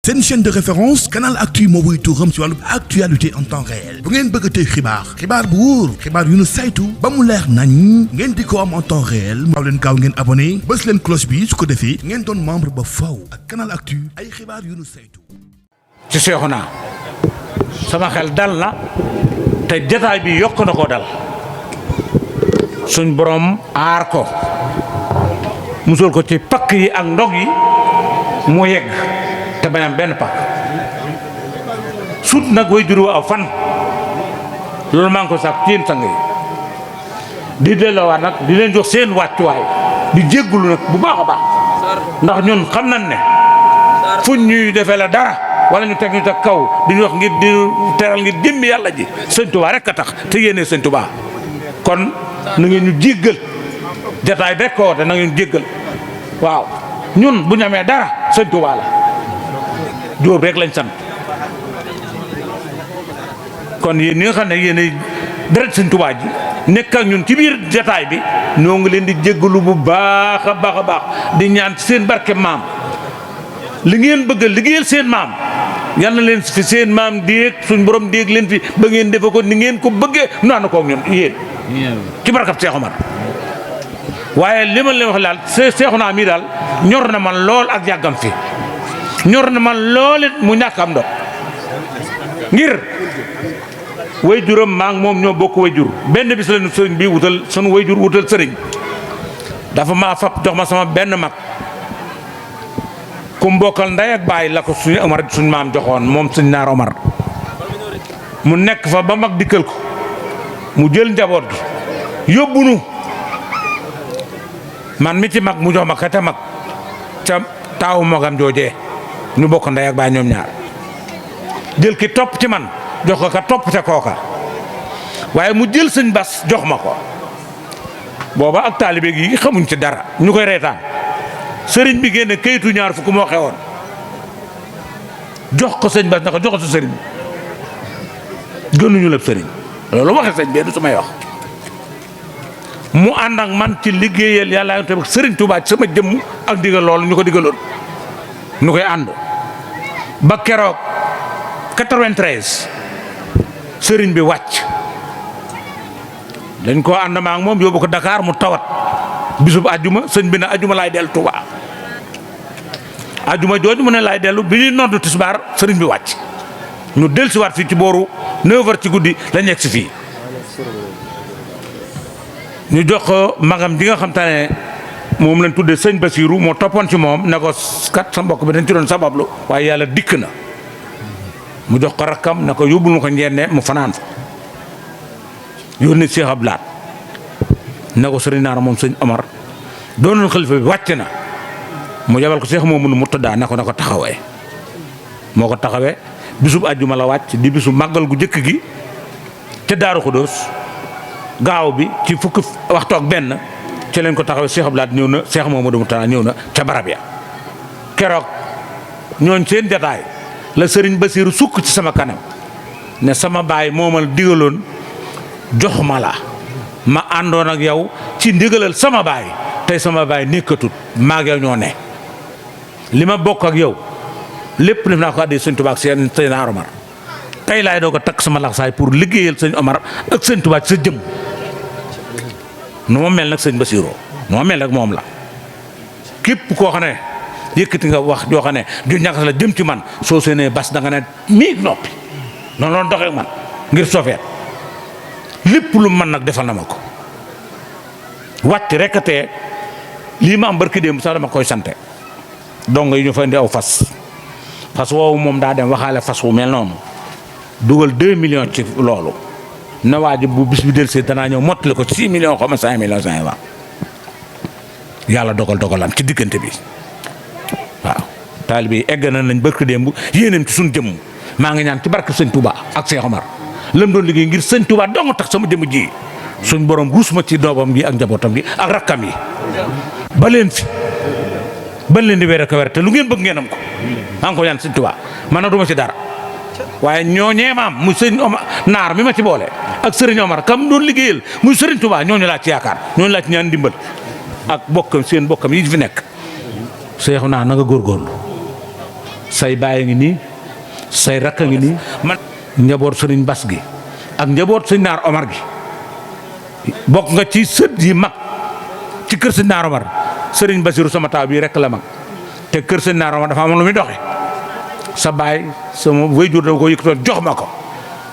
C'est une chaîne de référence Canal Actu moo wuy tuuram ci wàllu actualité en temps réel bu ngeen bëgg a tey xibaar bu wóor xibaar yu nu saytu ba mu leer nañ ngeen di ko am en temps réel waaw leen gaaw ngeen abonné bës leen cloche bi su ko defee ngeen doon membre ba faw ak Canal Actu ay xibaar yu nu saytu. ci Seexuna sama xel dal na te jataay bi yokk na koo dal suñ borom aar ko musal ko ci pakk yi ak ndog yi mu yegg te bañ am benn pakk sut nag way juru aw fan loolu maa ngi ko sax ci yéen sang yi di delloowaat nag di leen jox seen wàccuwaay di jéggulu nag bu baax a baax ndax ñun xam nañ ne fuñ ñuy defee la dara wala ñu teg ñu teg kaw di ñu wax ngir di teral ngir jëmmi yàlla ji sëñ Tuubaa rek a tax te yéene sëñ Tuubaa kon na ngeen ñu jéggal jataay rek ko woote na ngeen jéggal waaw ñun bu ñu amee dara sëñ Tuubaa la jóob rek lañ sant kon yéen ñi nga xam ne yéen deret sëñ Tuubaa ji nekk ak ñun ci biir jataay bi ñoo ngi leen di jéggalu bu baax a baax a baax di ñaan ci seen barke maam li ngeen bëgg a liggéeyal seen maam yal na leen fi seen maam déeg suñ borom déeg leen fi ba ngeen defe ko ni ngeen ko bëggee nu ànd koog ñun yéen ci barkab Seex Umar waaye li ma leen wax daal Seexuna mii daal ñor na man lool ak yàggam fi ñor na man lool it mu ñàkk am ndox ngir way juram maa ngi moom ñoo bokk way jur benn bis la ñu sëriñ bi wutal sunu way jur wutal sëriñ dafa maa fab jox ma sama benn mag ku mbokkal ndey ak baay la ko suñu Omar suñu maam joxoon moom suñ naar Omar mu nekk fa ba mag dikkal ko mu jël njaboot gi yóbbu nu man mi ci mag mu jox ma ka ca mag ca taawu magam joojee ñu bokk ndey ak baay ñoom ñaar jël ki topp ci man jox ko ka topp ca kooka waaye mu jël sëñ bas jox ma ko booba ak taalibe gi xamuñ ci dara ñu koy reetaan sëriñ bi génne kayitu ñaar fukk moo xewoon jox ko sëñ bas na ko jox ko sa sëriñ gënuñu la sëriñ loolu waxe sëñ bee du samay wax mu ànd ak man ci liggéeyal yàlla tamit sëriñ Tuubaa ci sama jëmm ak digal loolu ñu ko digaloon ñu koy ànd ba keroog 93 sëriñ bi wàcc dañ koo ànd ma ak moom yóbbu ko Dakar mu tawat bisub ajjuma sëñ bi ne ajjuma laay dellu Tuubaa ajjuma jooju mu ne laay dellu bi ñuy noddu tisbaar sëriñ bi wàcc ñu del si waat fii ci booru 9h ci guddi la nekk si fii ñu jox ko magam ji nga xam te ne moom lañ tuddee sëñ Basiiru moo toppoon ci moom ne ko kat sa mbokk bi dañ ci doon sabablu waaye yàlla dikk na mu jox ko rakkam ne ko yóbbul ma ko njenne mu fanaan fa yónni Cheikh Ablaat ne ko sëriñ Naar moom sëñ Omar doonoon xalifa bi wàcc na mu yabal ko Cheikh Mamadou Murtada ne ko taxawee moo ko taxawee bisub àjjuma la wàcc di bisu màggal gu jëkk gi ca Daaru Xudoos gaaw bi ci fukki waxtu ak benn ci leen ko taxawee Cheikh Ablaat ñëw na Cheikh Mamadou Murtada ñëw na ca barab ya keroog ñooñ seen jataay la sëriñ Basiiru sukk ci sama kanam ne sama baay moomal digaloon jox ma la ma àndoon ak yow ci ndigalal sama baay tey sama baay nekkatut maa ngi yow ñoo ne li ma bokk ak yow lépp def naa ko àddee sëñ Tuubaa ak sëñ Naar Omar tey laay doo ko takk sama laxsaay pour liggéeyal sëñ Omar ak sëñ Tuubaa ci sa jëm nu ma mel nag sëñ Basiiru nu ma mel nag moom la képp koo xam ne yëkkati nga wax joo xam ne ju ñàkk la jëm ci man soo seenee bas da nga ne miig noppi noonu loon doxee man ngir sofeet lépp lu man nag defal na ma ko wàcc rek te lii ma am barki démb sax dama koy sante dong yi ñu fa indi aw fas woowu moom daa dem waxaale fas wu mel noonu dugal 2 millions ci loolu na waa ji bu bis bi del see danaa ñëw mottali ko 6 millions xaw ma 5 millions 5 waaw yàlla dogalam ci diggante bi waaw taalibe yi egg na nañ barki démb yéeneem ci suñ jëmm maa ngi ñaan ci barke sëñ Touba ak Cheikh Omar lam doon liggéey ngir sëñ Touba dong tax sama jëmm ji suñ borom ruus ma ci doomam gi ak njabootam gi ak rakkam yi ba leen di wér ak wér te lu ngeen bëgg ngeen am ko maa ngi ko ñaan sëñ Touba man na duma ci dara waaye ñooñee maam muy sëñ Omar Naar mi ma ci boole ak sëriñ Omar kam doon liggéeyal muy sëriñ Touba ñooñu laa ci yaakaar ñooñu laa ci ñaan ndimbal ak bokkam seen bokkam yi fi nekk Seexuna na nga góorgóorlu say baay a ngi nii say rakk a ngi nii man njaboot sëriñ Bas gi ak njaboot sëñ Naar Omar gi bokk nga ci sët yi mag ci kër sëñ Naar Omar sëriñ Basiru sama taaw bii rek la mag te kër sëñ Naar Omar dafa am lu muy doxe sa baay sama wayjur da ko yëkkatoon jox ma ko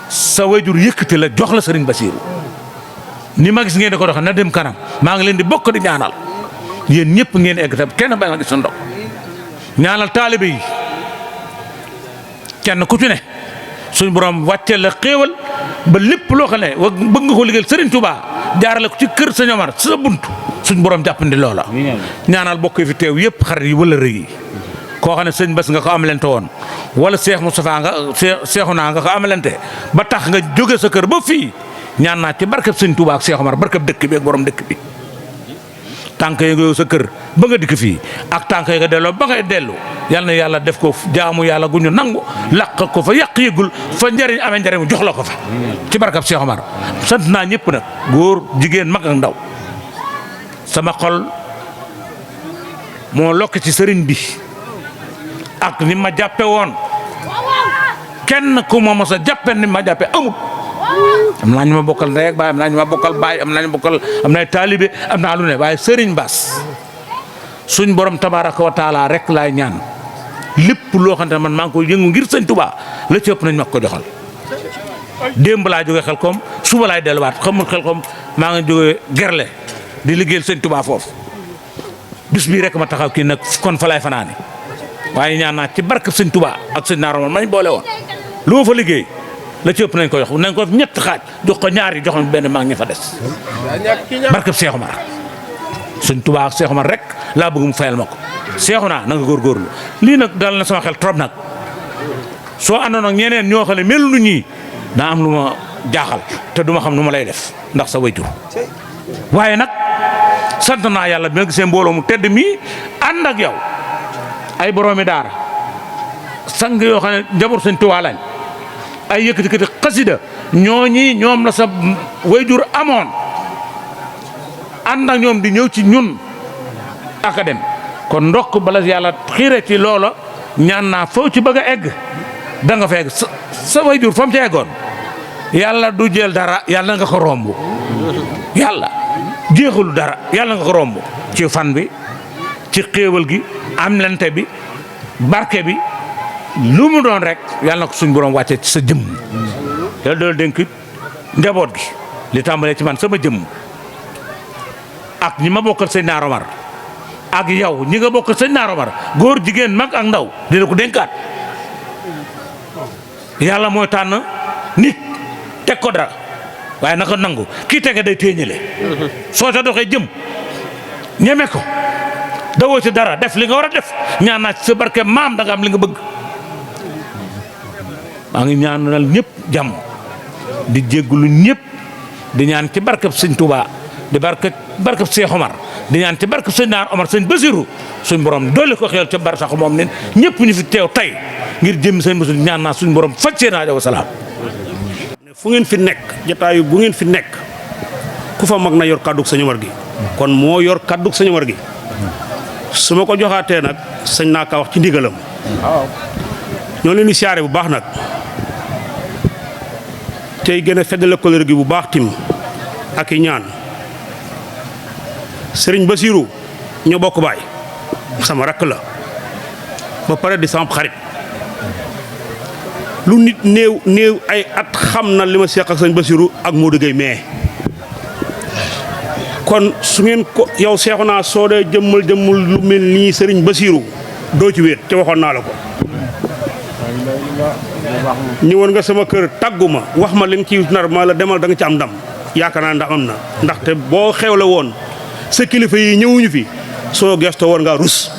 sa wayjur yëkkati la jox la sëriñ Basiru ni ma gis ngeen di ko doxe na dem kanam maa ngi leen di bokk di ñaanal yéen ñëpp ngeen egg tam kenn ba nga gis sa ndox ñaanal taalibe yi kenn ku ci ne suñ borom wàccee la xéewal ba lépp loo xam ne bëgg nga ko liggéeyal Serigne Touba jaarale ko ci kër Sëñ Omar sa buntu suñ borom jàppandi loola. ñaanal bokk yi fi teew yëpp xarit yi wala rëy yi koo xam ne sëñ Bass nga ko amalante woon wala Cheikh Moustapha nga Cheikhouna nga ko amalante ba tax nga jóge sa kër ba fii ñaan naa ci barkeb Sëñ Touba ak Cheikh Omar barkeb dëkk bi ak borom dëkk bi. tànk yi nga yow sa kër ba nga dikk fii ak tànk yi nga delloo ba ngay dellu yal na yàlla def ko jaamu yàlla gu ñu nangu laq ko fa yàq yëgul fa njëriñ amee njëriñ jox la ko fa ci barkab Cheikh Omar sant naa ñëpp nag góor jigéen mag ak ndaw sama xol moo lokk ci sëriñ bi ak ni ma jàppe woon kenn ku ma mos a jàppe ni ma jàppe amut am naa ñu ma bokkal ndey ak baay am naa ñu ma bokkal baay am naa ñu bokkal am naa taalibe am naa lu ne waaye Serigne Bass suñ borom tabaaraka wa taala rek laay ñaan lépp loo xam ne man maa ngi koy yëngu ngir Sëñ Touba la ci ëpp nañ ma ko joxal. démb laa jógee Xelkom suba laay delluwaat xamul Xelkom maa ngi jógee Gerle di liggéeyal Sëñ Touba foofu bis bii rek ma taxaw kii nag kon fa laay fanaani waaye ñaan naa ci barke Sëñ Touba ak sëñ Naar Omar mañ boole woon lu ma fa liggéey. la ci ëpp nañ ko jox nañ ko ñett xaaj jox ko ñaar yi jox benn maa ngi fa des barkeb Cheikh Omar Sëñ Touba ak Cheikh Omar rek laa bëgg mu fayal ma ko Cheikhouna na nga góorgóorlu lii nag dal na sama xel trop nag soo àndoon ak ñeneen ñoo xam ne melu nu ñii daa am lu ma jaaxal te duma xam nu ma lay def ndax sa wayjur waaye nag sant naa yàlla bi nga gisee mbooloo mu tedd mii ànd ak yow ay boroomi daara sang yoo xam ne njaboot Sëñ Touba lañ ay yëkkati xasida ñooñi ñoom la sa wayjur amoon ànd ak ñoom di ñëw ci ñun académie kon ndokk bala yàlla xiire ci loola ñaan naa foo ci bëgg a egg da nga fa egg sa wayjur fa mu ci eggoon yàlla du jël dara yàlla nga ko romb yàlla jeexul dara yàlla nga ko romb ci fan bi ci xéewal gi am lente bi barke bi lu mu doon rek yàlla na ko suñ borom wàccee ci sa jëmm yàlla doon dénk njaboot gi li tàmbalee ci man sama jëmm ak ñi ma bokkal sëñ Naar Omar ak yow ñi nga bokkal sëñ Naar Omar góor jigéen mag ak ndaw dina ko dénkaat yàlla mooy tànn nit teg ko dara waaye naka nangu kii tege day téeñale soo sa doxee jëm ñeme ko dawoo ci dara def li nga war a def ñaan naa ci sa barke maam da nga am li nga bëgg maa ngi ñaanal ñëpp jàmm di jéggulu ñëpp di ñaan ci barkeb Sëñ Touba di barkeb Cheikh Omar di ñaan ci barkeb Sëñ Naar Omar Sëñ Basiru suñ borom dolli ko xeel ca bar sax moom ne ñëpp ñu fi teew tey ngir jëm Sëñ Basiru ñaan naa suñ borom faj seen aajo wa salaam. fu ngeen fi nekk jotaayu bu ngeen fi nekk ku fa mag na yor kàddug Sëñ Omar gi kon moo yor kàddug Sëñ Omar gi su ma ko joxaatee nag sañ naa ka wax ci ndigalam ñoo leen di siyaare bu baax nag tey gën a feddale kóllëre gi bu baax tim ak i ñaan sëriñ Basiru ñoo bokk baay sama rakk la ba pare di sama xarit lu nit néew ay at xam na li ma seq ak sëriñ Basiru ak Modou Gueye mais kon su ngeen ko yow Cheikhouna soo dee jëmmal lu mel nii sëriñ Basiru doo ci wéet te waxoon naa la ko ñëwoon nga sama kër tàggu ma wax ma li nga ci nar ma la demal da nga ci am ndam yaakaar naa ndax am na ndaxte boo xewle woon sa kilifa yi ñëwuñu fi soo gestoo woon ngaa rus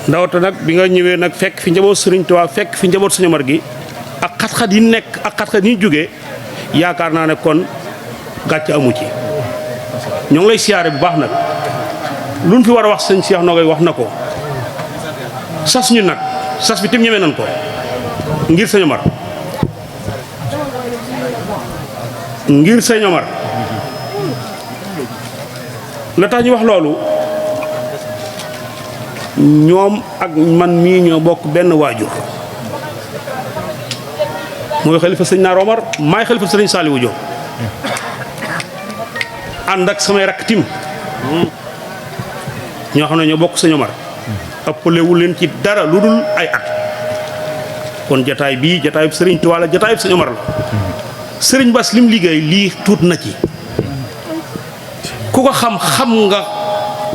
ndawata nag bi nga ñëwee nag fekk fi njaboot Sëriñ Tuubaa fekk fi njaboot Sëñ Omar gi ak xat-xat yi nekk ak xat-xat yi jógee yaakaar naa ne kon gàcce amu ci ñoo ngi lay siyaare bu baax nag luñ fi war a wax sëñ Cheikh Nogay wax na ko sas ñu nag sas bi tim ñemee nañ ko ngir Sëñ Omar ngir Sëñ Omar la tax ñu wax loolu ñoom ak man mii ñoo bokk benn waajur mooy xalifa sëñ Naar Omar maay xalifa sëriñ Saliou Diop ànd ak samay rakk tim ñoo xam ne ñoo bokk sëñ Omar ëppalewu leen ci dara lu dul ay at kon jataay bii jataayub sëriñ Tuubaa la jataayub sëñ Omar la sëriñ Bass lim liggéey lii tuut na ci ku ko xam nga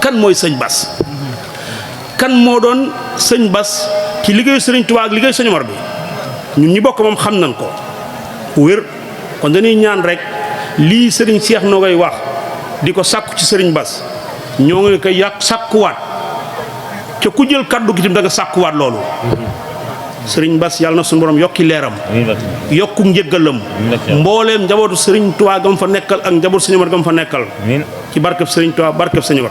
kan mooy sëñ Bass kan moo doon sëñ Bass ci liggéeyu sëriñ Tuubaa ak liggéeyu sëñ Omar bi ñun ñi bokk moom xam nañ ko wér kon dañuy ñaan rek lii sëriñ Cheikh noo koy wax di ko sàkku ci sëriñ Bass ñoo ngi koy yàq sàkkuwaat ca ku jël kaddu gi tim da nga sàkkuwaat loolu sëriñ Bass yàlla na suñu borom yokki leeram yokku njëggalam mbooleem njabootu sëriñ Tuubaa gam fa nekkal ak njabootu sëñ Omar gam fa nekkal ci barkeb sëriñ Tuubaa barkeb sëñ Omar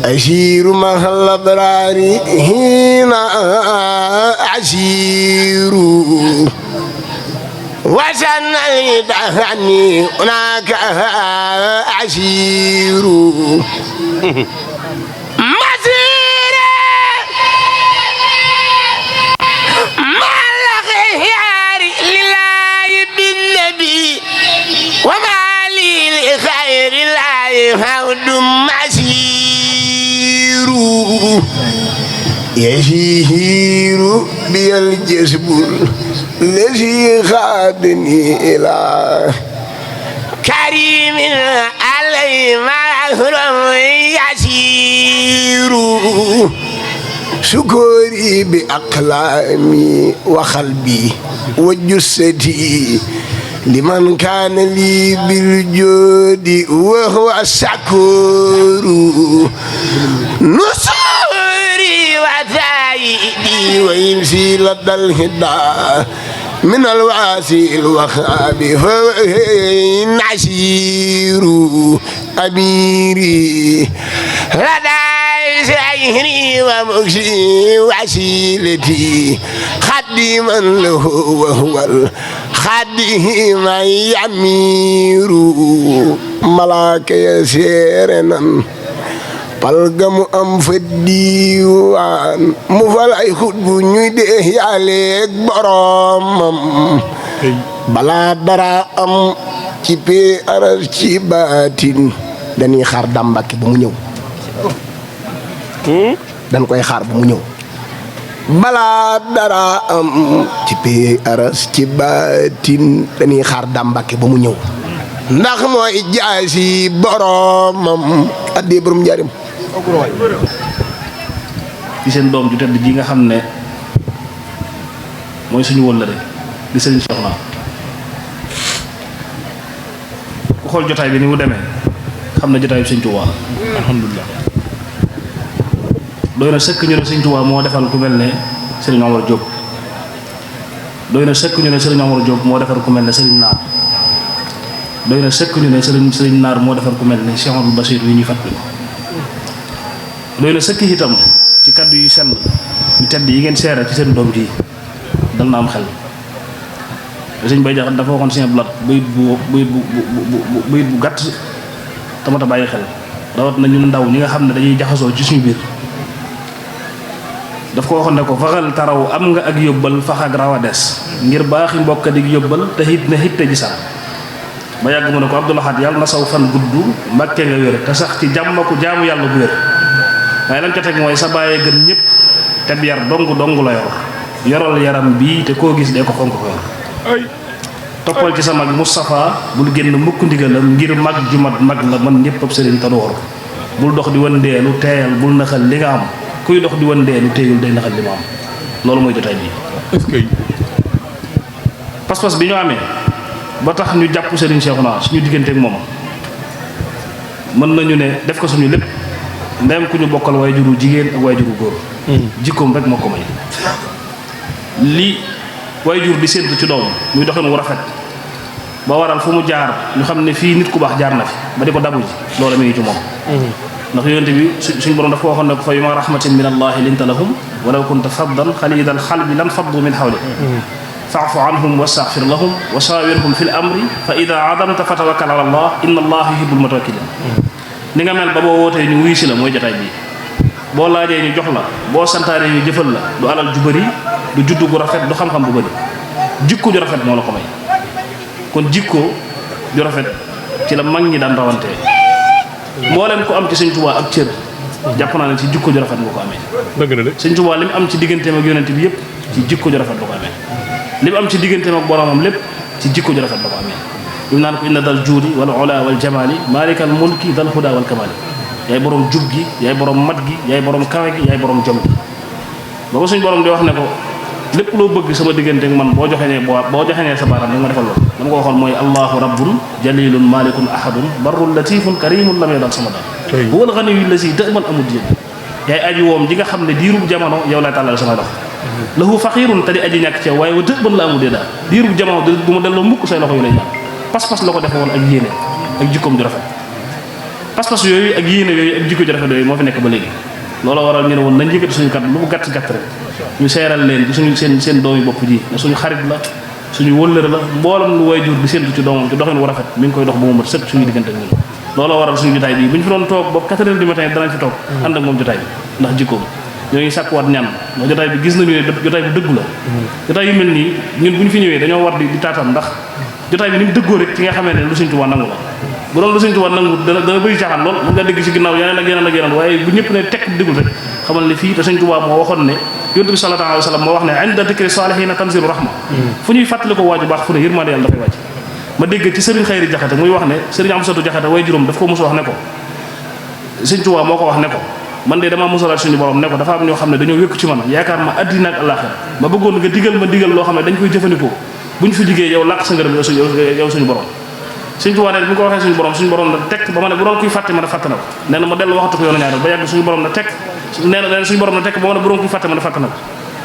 أسير مع الأبرار هنا أسير وسن الدهني هناك أسير مسير مع الخيار لله بالنبي وما لي لخير الله فود مسير يسير بي الجسب الذي خادني إلى كريم علي ما أهرم يسير سكوري بأقلامي وقلبي وجسدي لمن كان لي بالجود وهو الشكور نصوري وزايدي ويمشي لدى الهدى من الواسي الوخاب فهو نسير أميري لدى سيهري ومكسي وسيلتي خديما له وهو الخديم يمير ملاك يسيرنا palgamu am fa diiwaan mu fal ay xut bu ñuy dee yàlleeg boromam balaa dara am ci pee aras ci baatin dañuy xaar dàmbake ba mu ñëw dañ koy xaar ba mu ñëw balaa dara am ci pee aras ci baatin dañuy xaar dàmbake ba mu ñëw ndax mooy jaasi boromam addee borom njaarim ci seen doom ju tedd ji nga xam ne mooy suñu wëllëre di sëriñ Soxna ku xool jotaay bi ni mu demee xam ne jotaay bi sëriñ Tuubaa alhamdulilah doy na sëkk ñu ne sëriñ Tuubaa moo defal ku mel ne sëriñ Omar Diop doy na sëkk ñu ne sëriñ Omar Diop moo defal ku mel ne sëriñ Naar doy na sëkk ñu ne sëriñ Naar moo defal ku mel ne Cheikh Abdou Bassir yi ñuy fàttali doy na sëkk itam ci kaddu yu sell yu tedd yi ngeen seere ci seen doom ji dal na am xel sëñ Bay Jaxate dafa waxoon seen blat bayit bu gàtt tamata bàyyi xel rawat na ñun ndaw ñi nga xam ne dañuy jaxasoo ci suñu biir daf ko waxoon ne ko faxal taraw am nga ak yóbbal fax ak raw a des ngir baaxi mbokk di yóbbal te hit na hitte ji sax ba yàgg mu ne ko Abdou Lahad yàlla na saw fan gudd mbàkke nga wér te sax ci jàmm ko jaamu yàlla bu wér waaye lam ca teg mooy sa bàyyee gën ñëpp te yar dong la yor yoral yaram bii te koo gis dee ko fonk ko yor toppal ci sa mag Moustapha bul génn mukk ndigalam ngir mag ju mat mag la man ñëpp ab sëriñ te du war bul dox di wëndeelu teeyal bul naxal li nga am kuy dox di wëndeelu teeyul day naxal li mu am loolu mooy jotaay bi est-ce que pas-pas bi ñu amee ba tax ñu jàpp sëriñ Cheikhouna suñu digganteek moom mën nañu ne def ko suñu lépp ndem ku ñu bokkal waay juru jigéen ak waay juru góor jikkoom rek moo ko may li waay jur di séentu ci doom muy doxin wu rafet ba waral fu mu jaar ñu xam ne fii nit ku baax jaar na fi ba di ko dabu ji loolu mi ngi ci moom ndax yonent bi suñ borom dafa waxoon ne ko fa bima rahmatin min allahi linta lahum walaw kunta faddan xalidal xalbi lan faddu min xawli fa'fu anhum wastaghfir lahum wa shawirhum fil amri fa ida azamta fatawakkal ala allah inna allaha yuhibbul mutawakkilin ni nga mel ba boo wootee ñu wuy si la mooy jotaay bii boo laajee ñu jox la boo santaanee ñu jëfal la du alal ju bëri du juddu gu rafet du xam-xam bu bëri jikko ju rafet moo la ko may kon jikko ju rafet ci la mag ñi daan rawantee mboolem ko am ci Sëñ Tuubaa ak cër jàpp naa ne ci jikko ju rafet nga ko amee. dëgg la de Sëñ Tuubaa li mu am ci digganteem ak yonent bi yëpp ci jikko ju rafet la ko amee li mu am ci digganteem ak boromam lépp ci jikko ju rafet la ko amee ñu naan ko inna dal juudi wal ula wal jamaali maalikal mulki dal huda wal kamaali yaay borom jub gi yaay borom mat gi yaay borom kawe gi yaay borom jom gi ba ko suñ borom di wax ne ko lépp loo bëgg sama diggante ak man boo joxeñee sa baaraam da nga ma defal loolu dama ko waxoon mooy allahu rabbun jalilun malikun ahadun barrun latifun karimun lam yadal sama daal huwal ghaniyyul lazi da'man amud yéen yaay aji woom ji nga xam ne diirub jamono yow lay tàllal sama loxo lahu faqirun te di aji ñàkk ci yow waaye wa dëban la amudee daal diirub jamono du ma delloo mukk say loxo yu lay ñaan pas-pas la ko defe woon ak yéene ak jikkoom ju rafet pas-pas yooyu ak yéene yooyu ak jikko ju rafet yooyu moo fi nekk ba léegi loolu waral ñu ne woon nañ yëkkati suñu kàddu lu mu gàtt gàtt rek ñu seeral leen ci suñu seen doomi bopp ji ne suñu xarit la suñu wëllëre la mboolam lu way jur di séentu ci doomam ci doxin wu rafet mi ngi koy dox ba mu mat sëkk suñu diggante ak ñun looloo waral suñu jotaay bi bu ñu fi doon toog ba 4 heures du matin danañ fi toog ànd ak moom jotaay bi ndax jikkoom ñoo ngi sàkkuwaat ñaan ndax jotaay bi gis nañu ne jotaay bu dëggu la jotaay yu mel nii ñun bu ñu fi ñëwee dañoo war di taatam ndax jotaay bi ni mu dëggoo rek ci nga xamee ne lu Sëñ Tuubaa nangu la bu doon lu Sëñ Tuubaa nangu dana bëri caaxaan lool mën nga dégg ci ginnaaw yeneen ak yeneen ak yeneen waaye bu ñëpp ne tekk déggul rek xamal ne fii te Sëñ Tuubaa moo waxoon ne yonent bi sallallahu alayhi wa sallam moo wax ne inda dikri saalihiina tanzilu rahma fu ñuy fàttali ko waaju baax fu ne yërmande yàlla dafay wàcc ma dégg ci Sëriñ Xayri Jaxate muy wax ne Sëriñ Amsatu Jaxate way juróom daf ko mos wax ne ko Sëñ Tuubaa moo ko wax ne ko man de damaa mosalaat suñu borom ne ko dafa am ñoo xam ne dañoo wékku ci man yaakaar ma àddina ak àllaaxira ma bëggoon nga digal loo xam ne dañ koy jëfandikoo bu ñu fi liggéey yow làq sa ngërëm yow suñu borom Sëñ Tuubaa ne bi ñu ko waxee suñu borom na tekk ba ma ne bu doon kuy fàtte ma ne fàtte na ko nee na ma dellu waxatu ko yoonu ñaareel ba yàgg suñu borom na tekk nee na suñu borom na tekk ba ma ne bu doon kuy fàtte ma ne fàtte na ko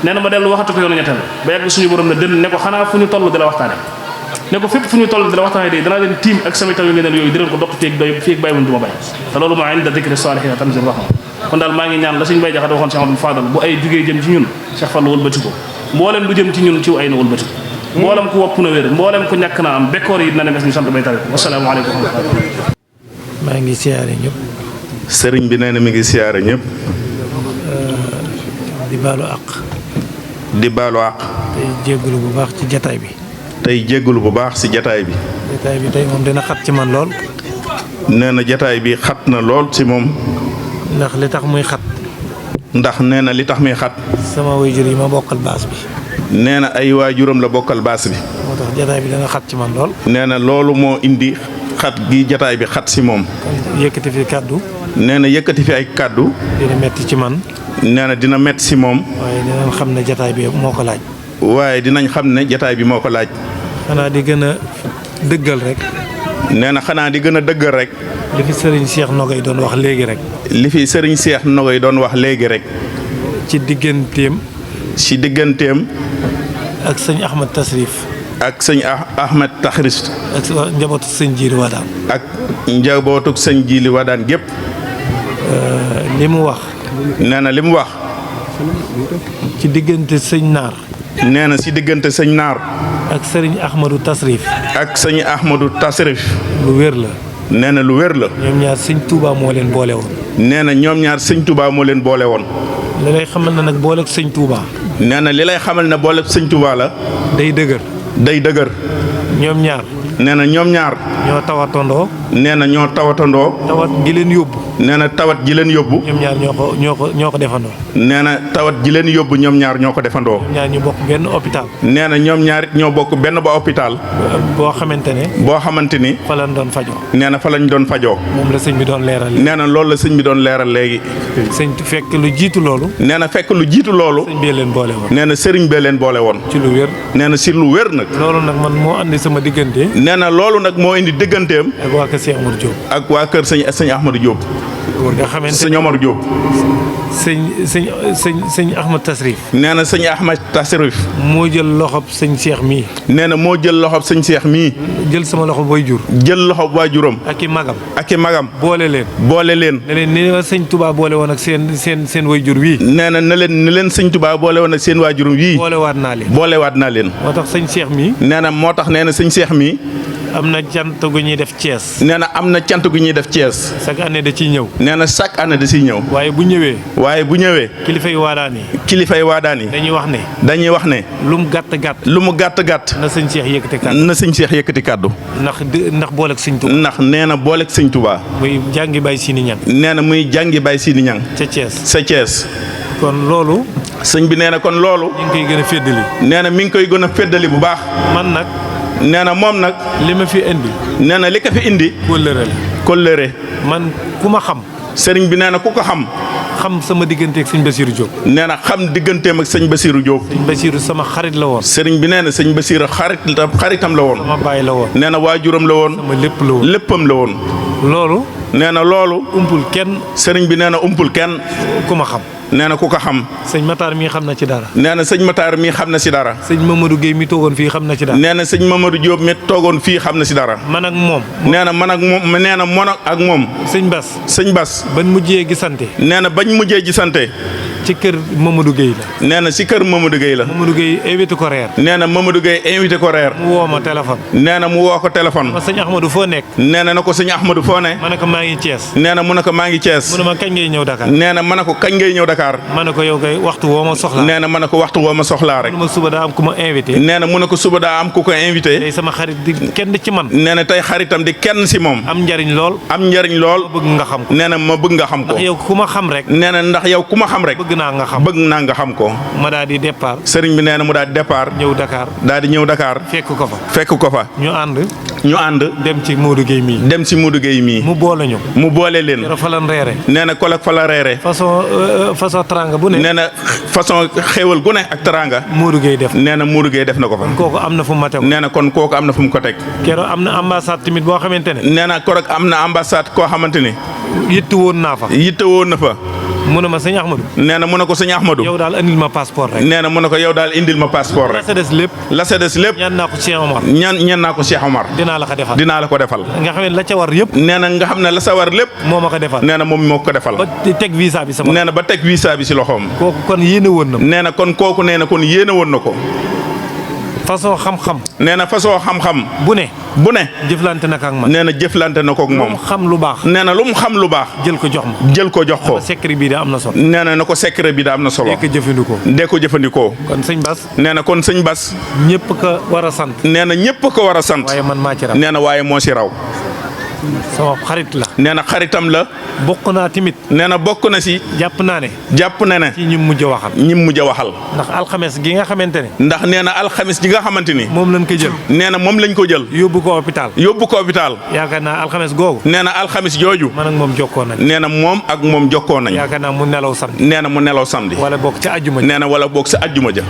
nee na ma dellu waxatu ko yoonu ñetteel ba yàgg suñu borom na dën ne ko xanaa fu ñu toll di la waxtaane ne ko fépp fu ñu toll di la waxtaane day danaa leen tiim ak samay taw yu ngeen yooyu di leen ko dox fii ak bàyyi wuñ du ma bàyyi te loolu moo inda dikri saalihiina tanzilu rahma kon daal maa ngi ñaan la suñu bay jaxate waxoon Cheikh Abdou Fadal bu ay jugee jëm ci ñun Cheikh Fall wëlbati ko mbooleem lu jëm ci ñun ciw ay na wëlbati ko mboolem ku wopp na wér mboolem ku ñàkk na am bekkoor yi dina ne mes ñu sant bay tari wasalaamaaleykum wa rahmatulah. maa ngi siyaare ñëpp. sëriñ bi nee na mi ngi siyaare ñëpp. di baalu àq. di baalu àq. tey jégalu bu baax ci jataay bi. tey jégalu bu baax ci jataay bi. jataay bi tey moom dina xat ci man lool. nee na jataay bi xat na lool ci moom. ndax li tax muy xat. ndax nee na li tax muy xat. sama waajur yi ma bokkal baas bi. nee na ay waajuram la bokkal baas bi. moo tax jataay bi dana xat ci man lool. nee na loolu moo indi xat gi jataay bi xat ci moom. kon yëkkati fi kàddu. nee na yëkkati fi ay kàddu. dina metti ci man. nee na dina metti ci moom. waaye dinañ xam ne jataay bi moo ko laaj. waaye dinañ xam ne jataay bi moo ko laaj. xanaa di gën a dëggal rek. nee na xanaa di gën a dëggal rek. li fi sëriñ Cheikh Nogay doon wax léegi rek. li fi sëriñ Cheikh Nogay doon wax léegi rek. ci digganteem. ci digganteem. ak sëñ Ahmed Tasrif. ak sëñ Ahmed Taxris. ak njabootu sëñ Jiili Wadaan. ak njabootu sëñ Jiili Wadaan gépp. li mu wax. nee na li mu wax. ci diggante sëñ Naar. nee na ci diggante sëñ Naar. ak sëriñ Ahmadou Tasrif. ak sëñ Ahmadou Tasrif. lu wér la. nee na lu wér la. ñoom ñaar sëñ Touba moo leen boole woon. nee na ñoom ñaar sëñ Touba moo leen boole woon. li lay xamal na nag booleeg sëñ Touba. nee na li lay xamal ne booleeg sëñ Touba la. day dëgër. day dëgër. ñoom ñaar. nee na ñoom ñaar. ñoo tawatandoo. nee na ñoo tawatandoo. tawat gi leen yóbbu. nee na tawat ji leen yóbbu. ñoom ñaar ñoo ko defandoo. nee na tawat ji leen yóbbu ñoom ñaar ñoo ko defandoo. ñaar ñu bokk benn hôpital. nee na ñoom ñaar it ñoo bokk benn ba hôpital. boo xamante ne. fa lañ doon fajoo. nee na fa lañ doon fajoo. moom la sëñ bi doon leeral. nee na loolu la sëñ bi doon leeral léegi. fekk lu jiitu loolu. nee na fekk lu jiitu loolu. sëñ bee leen boole woon. nee na sëriñ bee leen boole woon. ci lu wér. nee na si lu wér nag. loolu nag man moo andi sama diggante. nee na loolu nag moo indi digganteem ak waa kër Cheikh Amadou Diop. ak waa kër sëñ Ahmadou Diop. nga xamante sëñ Omar Diop. sëñ Ahmad Tasrif. nee na sëñ Ahmad Tasrif. moo jël loxob sëñ Cheikh mii. nee na moo jël loxob sëñ Cheikh mii. jël sama loxob waajur. jël loxob waajuram. ak i magam. ak i magam. boole leen. boole leen. ne leen ni ma sëñ Touba boole woon ak seen waajur wii. nee na ni leen sëñ Touba boole woon ak seen waajuram wii. boolewaat naa leen. boolewaat naa leen. moo tax sëñ Cheikh mii. nee na moo tax nee na sëñ Cheikh mii. am na cant gu ñuy def Thiès. nee na am na cant gu ñuy def Thiès. chaque année da ciy ñëw. nee na chaque année da ciy ñëw. waaye bu ñëwee. waaye bu ñëwee. kilifay waadaan yi. kilifay waadaan yi. dañuy wax ne. dañuy wax ne. lu mu gàtt gàtt. lu mu gàtt gàtt. na sëñ Cheikh yëkkati kàddu. na sëñ Cheikh yëkkati kàddu. ndax booleeg sëñ Touba. ndax nee na booleeg sëñ Touba. muy jàngi bay Sini Ñang. nee na muy jàngi bay Sini Ñang. ca Thiès. sa Thiès. kon loolu. sëñ bi nee na kon loolu. ñu ngi koy gën a féddali. nee na mi ngi koy gën a féddali bu baax. man nag. nee na moom nag. li ma fi indi. nee na li ko fi indi. kóllëre la. kóllëre. man ku ma xam. sëriñ bi nee na ku ko xam. xam sama digganteeg sëñ Bassirou Diop. nee na xam digganteem ak sëñ Bassirou Diop. sëñ Bassirou sama xarit la woon. sëriñ bi nee na sëñ Bassirou xaritam la woon. sama baay la woon. nee na waajuram la woon. sama lépp la woon. léppam la woon. loolu. nee na loolu. umpul kenn. sëriñ bi nee na umpul kenn. ku ma xam. nee na ku ko xam. sëñ Matar mii xam na ci dara. nee na sëñ Matar mii xam na si dara. sëñ Mamadou Guèye mi toogoon fii xam na ci dara. nee na sëñ Mamadou Diop mi toogoon fii xam na si dara. man ak moom. nee na man ak moom nee na mon ak moom. sëñ Bass. sëñ Bass. ban mujjee gisante. nee na bañ mujjee gisante. ci kër Mamadou Guèye la. nee na si kër Mamadou Guèye la. Mamadou Guèye invité ko reer. nee na Mamadou Guèye invité ko reer. mu woo ma téléphone. nee na mu woo ko téléphone. ma sëñ Ahmadou foo nekk. nee na ko sëñ Ahmadou foo ne. ma ne ko maa ngi Thiès. nee na mu ne ko maa ngi Thiès. mu ne ma kañ ngay ñëw Dakar. nee na ma ne ko kañ ngay ñëw Dakar. ma ne ko yow kay waxtu woo ma soxlaa. nee na ma ne ko waxtu woo ma soxlaa rek. mu ne ma suba daa am ku ma invité. nee na mu ne ko suba daa am ku ko invité. tey sama xarit di kenn ci man. nee na tey xaritam di kenn si moom. am njariñ lool. am njariñ lool. bëgg nga xam ko. nee na ma bëgg nga xam ko. ndax yow ku ma xam rek. nee na ndax yow ku ma xam rek. bëgg naa nga xam. bëgg naa nga xam ko. ma daal di départ. sëriñ bi nee na mu daal di départ. ñëw Dakar. daal di ñëw Dakar. fekk ko fa. fekk ko fa. ñu ànd. ñu ànd. dem ci Modou Guèye mii. dem ci Modou Guèye mii. mu boole ñu. mu boole leen. keroog fa lan reere. nee na kolak fa la reere. façon tranga bu ne. nee na façon xéewal gu ne ak taranga. Modou Guèye def. nee na Modou Guèye def na ko fa. kooku am na fu mu ma teg. nee na kon kooku am na fu mu ko teg. keroog am na ambassade tamit boo xamante ne. nee na korog am na ambassade koo xamante ni. yitte woon naa fa. yitte woon na fa. mu ne ma sëñ Ahmadou. nee na mu ne ko sëñ Ahmadou. yow daal indil ma passeport rek. nee na mu ne ko yow daal indil ma passeport rek. la sa des lépp. la sa des lépp. ñaan naa ko Cheikh Omar. ñaan naa ko Cheikh Omar. dinaa la ko defal. dinaa la ko defal. nga xam ne la ca war yëpp. nee na nga xam ne la sa war lépp. moo ma ko defal. nee na moom moo ko defal. ba teg visa bi sama. nee na ba teg visa bi si loxoom. kooku kon yéene woon na. nee na kon kooku nee na kon yéene woon na ko. façon xam-xam. nee na façon xam-xam. bu ne. bu ne. jëflante na ak man. nee na jëflante na ko ak moom. lu mu xam lu baax. nee na lu mu xam lu baax. jël ko jox ma. jël ko jox ko. secret bi da am na solo. nee na ko secret bi da am na solo. dee ko jëfandikoo. dee ko jëfandikoo. kon sëñ Bass. nee na kon sëñ Bass. ñëpp ko war a sant. nee na ñëpp ko war a sant. waaye man maa ci raw. nee na waaye moo si raw. sama xarit la. nee na xaritam la. bokk naa tamit. nee na bokk na si. jàpp naa ne. jàpp na ne. ci ñi mujj a waxal. ñi mujj a waxal. ndax alxames gi nga xamante ne. ndax nee na alxames gi nga xamante ni. moom lañ ko jël. nee na moom lañ ko jël. yóbbu ko hôpital. yóbbu ko hôpital. yaakaar naa alxames googu. nee na alxames jooju. man ak moom jokkoo nañ. nee na moom ak moom jokkoo nañ. yaakaar naa mu nelaw samedi. nee na mu nelaw samedi. wala bokk ca àjjuma. nee na wala bokk sa àjjuma ja.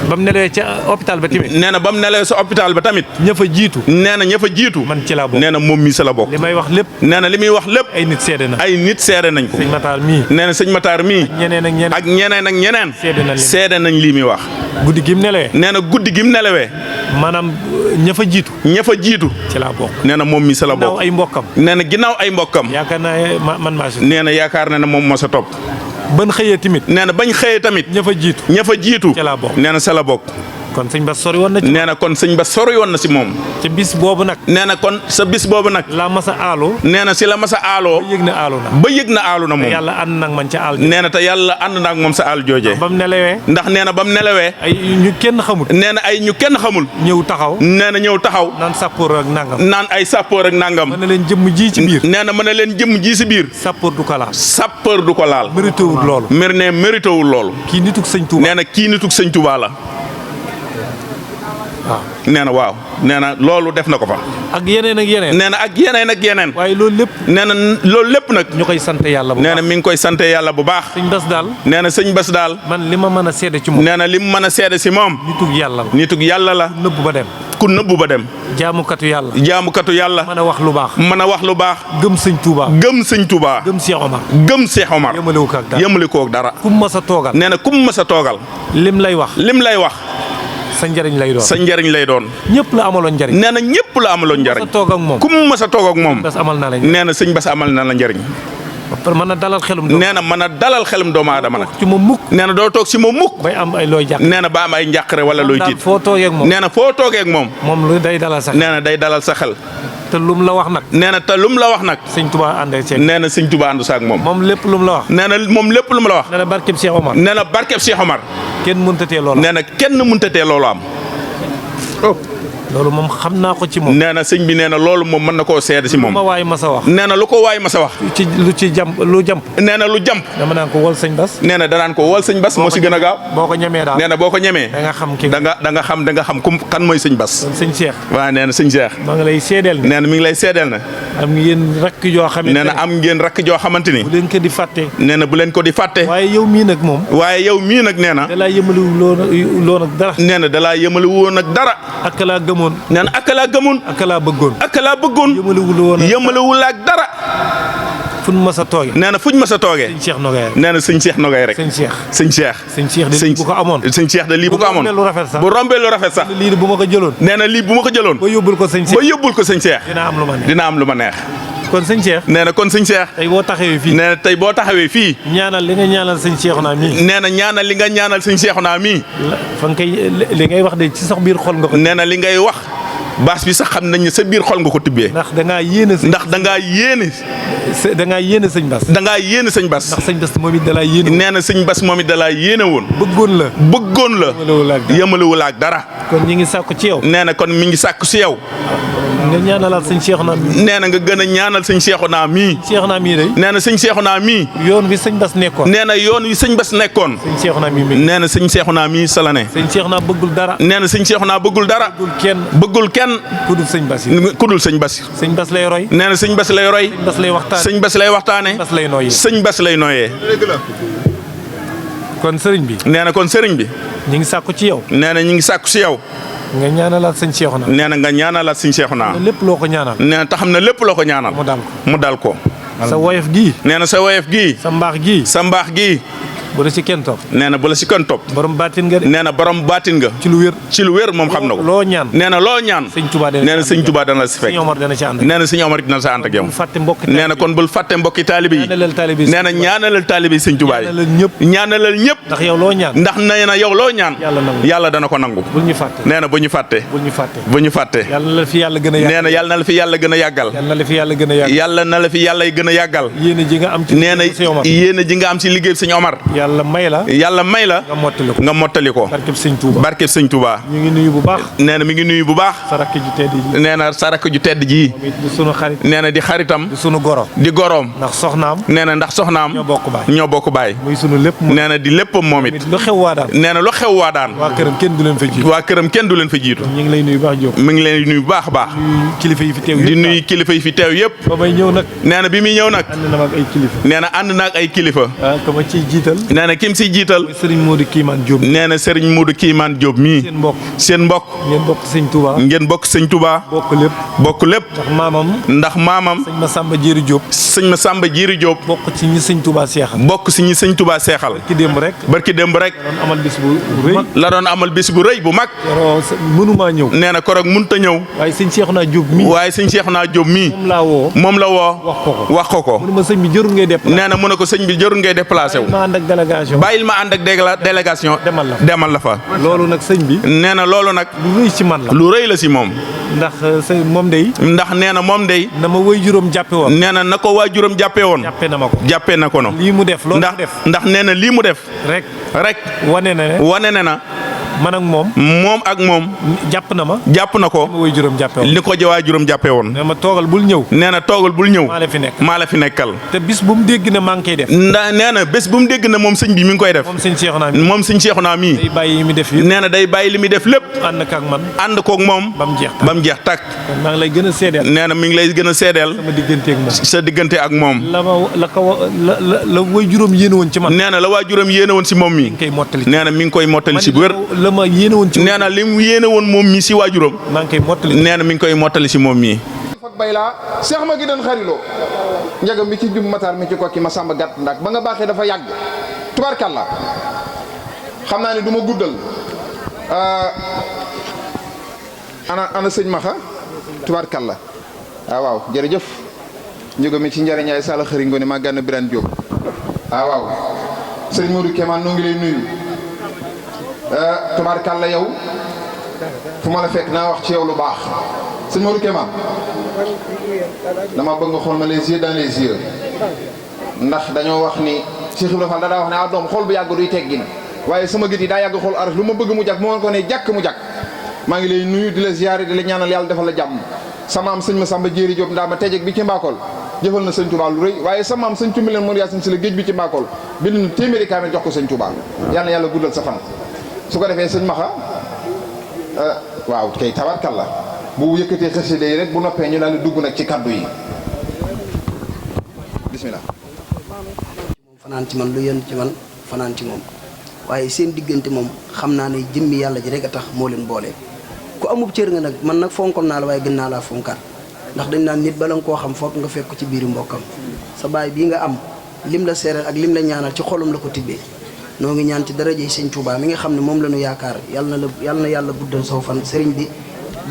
ba mu nelawee ca hôpital ba tamit. nee na ba mu nelawee sa hôpital ba tamit. ña fa jiitu. nee na ña fa jiitu. man ci laa bokk. nee na moom mii sa la bokk. li may wax lépp. nee na li muy wax lépp. ay nit seede na. ay nit seede nañ ko. sëñ Matar mii. nee na sëñ Matar mii. ñeneen ak ñeneen. ak ñeneen ak ñeneen. seede nañ lii muy wax. guddi gi mu nelawee. nee na guddi gi mu nelawee. maanaam ña fa jiitu. ña fa jiitu. ci laa bokk. nee na moom mii sa la bokk. ginnaaw ay mbokkam. nee na ginnaaw ay mbokkam. yaakaar naa man maa si. nee na yaakaar na ne moom moo sa topp. ban xëyee tamit. nee na bañ xëyee tamit. ña fa jiitu. ña fa jiitu. ci laa bokk. nee na sa la bokk. kon sëñ Bass sori woon na ci. nee na kon sëñ Bass sori woon na si moom. ca bis boobu nag. nee na kon sa bis boobu nag. la masa aaloo. nee na si la masa aaloo. ba yëg na aalu na. ba yëg na aalu na moom. yàlla ànd nag man ca aal. nee na te yàlla ànd na ak moom sa aal joojee. ba mu nelawee. ndax nee na ba mu nelawee. ay ñu kenn xamul. nee na ay ñu kenn xamul. ñëw taxaw. nee na ñëw taxaw. naan sappoor ak nangam. naan ay sappoor ak nangam. mën na leen jëmm ji ci biir. nee na mën na leen jëmm ji si biir. sappoor du ko laal. sappoor du ko laal. mérité wul loolu. mérité wul loolu. kii nitug sëñ Touba. nee na kii nitug sëñ Touba la. waaw. nee na waaw. nee na loolu def na ko fa. ak yeneen ak yeneen. nee na ak yeneen ak yeneen. waaye loolu lépp. nee na loolu lépp nag. ñu koy sant yàlla bu baax. nee na mi ngi koy sant yàlla bu baax. sëñ Bass daal. nee na sëñ Bass daal. man li ma mën a seede ci moom. nee na li mu mën a seede si moom. nitug yàlla la. nitug yàlla la. nëbb ba dem. ku nëbbu ba dem. jaamukatu yàlla. jaamukatu yàlla. mën a wax lu baax. mën a wax lu baax. gëm sëñ Touba. gëm sëñ Touba. gëm Cheikh Omar. gëm Cheikh Omar. yëmalewu ko ak dara. yëmale ko ak dara. kum mas a toogal. nee na kum mas a toogal. lim lay wax. lim lay wax. sa njariñ lay doon. sa njariñ lay doon. ñëpp la amaloon njariñ. nee na ñëpp la amaloon njariñ. sa toog ak moom. kum mas a toog ak moom. bas amal na la nee na sëñ Bass amal na la njariñ. mën a dalal xelum doomu. nee na mën a dalal xelum doomu aadama nag. ci moom mukk. nee na doo toog si moom mukk. bay am ay looy jàq. nee na ba am ay njàqare wala looy tiit. foo toogee ak moom. nee na foo toogee ak moom. moom lu day dalal sax. nee na day dalal sa xel. te lum la wax nag. nee na te lum la wax nag. sëñ Touba ànd ak nee na sëñ Touba ànd sa ak moom. moom lépp lum la wax. nee na moom lépp lu mu la wax. nee na barkeb Cheikh Omar. nee na barkeb Cheikh Omar. kenn mënta tee loolu. nee na kenn mënta tee loolu am. loolu moom xam naa ko ci moom. nee na sëñ bi nee na loolu moom mën na koo seede si moom. lu ma waay ma sa wax. nee na lu ko waay ma sa wax. lu ci jàmp lu jàmp. nee na lu jàmp. dama naan ko wol sëñ Bass. nee na danaan ko wol sëñ Bass moo si gën a gaaw. boo ko ñemee daal. nee na boo ko ñemee. da nga xam ki da nga xam kum kan mooy sëñ Bass. kon sëñ Cheikh. waaw nee na sëñ Cheikh. maa ngi lay seedeel ne. nee na mi ngi lay seedeel na. am ngeen rakk joo xamante nee na am ngeen rakk joo xamante ni. bu leen ko di fàtte. nee na bu leen ko di fàtte. waaye yow mii nag moom. waaye yow mii nag nee na. da laa yëmaliwu loon ak dara. nee na da laa yëmali woon ak dara. ak laa gëmoon. nee na ak laa gëmoon. ak laa bëggoon. ak laa bëggoon. yëmaliwul ak dara. fuñ ma sa toogee. nee na fuñ ma sa toogee. sëñ Cheikh Nogay rek. nee na sëñ Cheikh Nogay rek. sëñ Cheikh. sëñ Cheikh. sëñ Cheikh de lii bu ko amoon. sëñ Cheikh de lii bu ko amoon. lu rafet sax bu rombee lu rafet sax. lii bu ma ko jëloon. nee na lii bu ma ko jëloon. ba yóbbul ko sëñ Cheikh. ba yóbbul ko sëñ Cheikh. dina am lu ma neex. dina am lu ma neex. kon sëñ Cheikh. nee na kon sëñ Cheikh. tey boo taxawee fii. nee na tey boo taxawee fii. ñaanal li nga ñaanal sëñ Cheikhouna mii. nee na ñaanal li nga ñaanal sëñ Cheikhouna mii. fa nga koy li ngay wax de ci sax biir xol nga ko. nee na li ngay wax. baas bi sax xam nañ ne sa biir xol nga ko tibbee. ndax da ngaa yéene. ndax da ngaa yéene. da ngaa yéene sëñ Bass. da ngaa yéene sëñ Bass. ndax sëñ Bass moom it da laa yéene. nee na sëñ Bass moom it da laa yéene woon. bëggoon la. bëggoon la. yëmalewul ak dara. kon ñi ngi sàkku ci yow. nee na kon mi ngi sàkku si yow. nga ñaanalaat sëñ Cheikhouna mii. nee na nga gën a ñaanal sëñ Cheikhouna mii. Cheikhouna mii day. nee na sëñ Cheikhouna mii. yoon wi sëñ Bass nekkoon. nee na yoon wi sëñ Bass nekkoon. sëñ Cheikhouna mii mi. nee na sëñ Cheikhouna mii sa la ne. sëñ Cheikhouna bëggul dara. nee na sëñ Cheikhouna bëggul dara. bëggul kenn. bëggul kenn. ku dul sëñ Bass. ku dul sëñ Bass. sëñ Bass lay roy. nee na sëñ Bass lay roy. sëñ Bass lay waxtaane. sëñ Bass lay waxtaane. sëñ Bass lay nooyee. sëñ Bass lay nooyee. kon sëriñ bi. nee na kon sëriñ bi. ñi ngi sàkku ci yow. nee na ñu ngi sàkku si yow. nga ñaanalaat sëñ Cheikhouna. nee na nga ñaanalaat sëñ Cheikhouna. lépp loo ko ñaanal. nee na te xam ne lépp loo ko ñaanal. mu dal ko. mu dal ko. sa woyof gii. nee na sa woyof gii. sa mbaax gii. sa mbaax gii. bu la ci kenn topp. nee na bu la si kenn topp. borom baatin nga de. nee na borom baatin nga. ci lu wér. ci lu wér moom xam na ko. loo ñaan. nee na loo ñaan. sëñ Touba dana nee na sëñ Touba dana la si fekk. sëñ Omar dana ci ànd. nee na sëñ Omar dina sa ànd ak yow. bul fàtte mbokki nee na kon bul fàtte mbokki taalibe yi. ñaanalal taalibe yi. nee na ñaanalal taalibe yi sëñ Touba yi. ñaanalal ñëpp. ñaanalal ñëpp. ndax yow loo ñaan. ndax nee na yow loo ñaan. yàlla nangu. yàlla dana ko nangu. bul ñu fàtte. nee na bu ñu fàtte. bul ñu fàtte. bu ñu fàtte. yàlla na la fi yàlla gën a yàggal. nee na yàlla na la fi yàlla gën a yàggal. yàlla na la fi yàlla gën a yàggal. yàlla na la fi yàlla gën a yàggal. yéene ji nga am ci. nee na sëñ Omar. yéene ji nga am si liggéey sëñ Omar. yàlla may la. yàlla may la. nga mottali ko. nga mottali ko. barkeb sëñ Touba. barkeb sëñ Touba. ñu ngi nuyu bu baax. nee na mi ngi nuyu bu baax. sa rakk ju tedd ji. nee na sa rakk ju tedd ji. moom it di sunu xarit. nee na di xaritam. di sunu goro. di goroom. ndax soxnaam. nee na ndax soxnaam. ñoo bokk baay. ñoo bokk baay. muy sunu lépp. nee na di léppam moom it. lu xew waa daan. nee na lu xew waa daan. waa këram kenn du leen fa jiitu. waa këram kenn du leen fa jiitu. ñu ngi lay nuyu baax Diop. mi ngi leen nuyu bu baax a baax. nuyu kilifa yi fi teew yëpp. di nuyu kilifa yi fi teew yëpp. ba may ñëw nag. nee na bi muy ñëw nag. ànd na ma ak ay kilifa. nee na ànd na ak ay kilifa. ah ka ma ciy jiital. nee na kim siy jiital. Serigne Modou Kiimane Diop. nee na Serigne Modou Kiimane Diop mii. seen mbokk. seen mbokk. ngeen bokk sëñ Touba. ngeen bokk sëñ Touba. bokk lépp. bokk lépp. ndax maamam. ndax maamam. sëñ Massamba Diéry Diop. sëñ Massamba Diéry Diop. bokk ci ñi sëñ Touba seexal. bokk si ñi sëñ Touba seexal. ki démb rek. barki démb rek. doon amal bis bu rëy. la doon amal bis bu rëy bu mag. mënumaa ñëw. nee na koroog mënta ñëw. waaye sëñ Cheikhouna Diop mii. waaye sëñ Cheikhouna Diop mii. moom laa woo. moom la woo. wax ko ko. wax ko ko. mënuma sëñ bi jërul ngay déplacé. nee na mu ne ko sëñ bi jërul ngay déplacé wu. ma ànd ak délégation. bàyyil ma ànd ak délégation. demal la fa. demal la fa. loolu nag sëñ bi. nee na loolu nag. lu rëy ci man la. lu rëy la si moom. ndax moom day. ndax nee na moom day. na ma way juróom jàppe woon. nee na ko waa juróom jàppee woon. jàppe na ma ko. jàppee na ko no. lii mu def loolu mu def. ndax nee na lii mu def. rek. wane na ne. wane na. man ak moom. moom ak moom. jàpp na ma. jàpp na ko. ma way juróom jàppe woon. li ko waa juróom jàppee woon. nee ma toogal bul ñëw. nee na toogal bul ñëw. maa la fi nekk. maa la fi nekkal. te bis bu mu dégg ne maa ngi koy def. nee na bés bu mu dégg ne moom sëñ bi mi ngi koy def. moom sëñ Cheikhouna mi. moom sëñ Cheikhouna mii. day bàyyi li muy def yëpp. nee na day bàyyi li muy def lépp. ànd ak man. ànd koog moom. ba mu jeex tàkk ba mu jeex tàkk. kon maa ngi lay gën a seedeel. nee na mi ngi lay gën a seedeel. sama diggante ak moom. sa diggante ak moom. la way juróom yéene woon ci man. nee na la waa juróom yéene woon si moom mi. mi ngi koy mottali. nee na mi ngi koy mottali si bu wér. la ma yéene woon ci nee na li mu yéene woon moom mii si waajuram maa ngi koy mottali nee na mi ngi koy mottali si moom mii. fak bay laa seex ma gi doon xariloo njagam bi ci jub mataar mi ci kokki ma sàmba gàtt ndax ba nga baaxee dafa yàgg tubarkalla xam naa ne du ma guddal ana sëñ Maxa tubarkalla waaw jërëjëf njóga mi ci njariñaay sala xëri ngoone maa gànn Birane Diop waaw sëñ Modou Kéman noo ngi lay nuyu tubarkalla yow fu ma la fekk naa wax ci yow lu baax sëñ Modou Kéman dama bëgg nga xool ma les yeux dans les yeux ndax dañoo wax ni Cheikh Ibrahima Fall daa wax ne doom xool bu yàgg duy teggin waaye sama gët yi daa yàgg xool araf lu ma bëgg mu jàkk moo ko ne jàkk mu jàkk maa ngi lay nuyu di la ziyaare di la ñaanal yàlla defal la jàmm sama am sëñ ma Samba Jéeri Diop ndaa ma tejeg bi ci Mbakol jëfal na sëñ Touba lu rëy waaye sama am sëñ Tumbi leen moon yaasin si la géej bi ci Mbakol bind na téeméeri kaamil jox ko sëñ Touba yàlla na yàlla guddal sa fan su ko defee sëñ Maxa waaw kay tabarkalla bu yëkkatee xasida yi rek bu noppee ñu daal di dugg nag ci kaddu yi bismillah moom fanaan ci man lu yenn ci man fanaan ci moom waaye seen diggante moom xam naa ne jëmmi yàlla ji rek a tax moo leen boole ku amub cër nga nag man nag fonkoon naa la waaye gën naa laa fonkaat ndax dañ naan nit bala nga koo xam foog nga fekk ko ci biiru mbokkam sa baay bii nga am lim la seeral ak lim la ñaanal ci xolum la ko tibbee noo ngi ñaan ci daraje sëñ Touba mi nga xam ne moom la ñu yaakaar yàlla na yàlla guddal saw fan sëriñ bi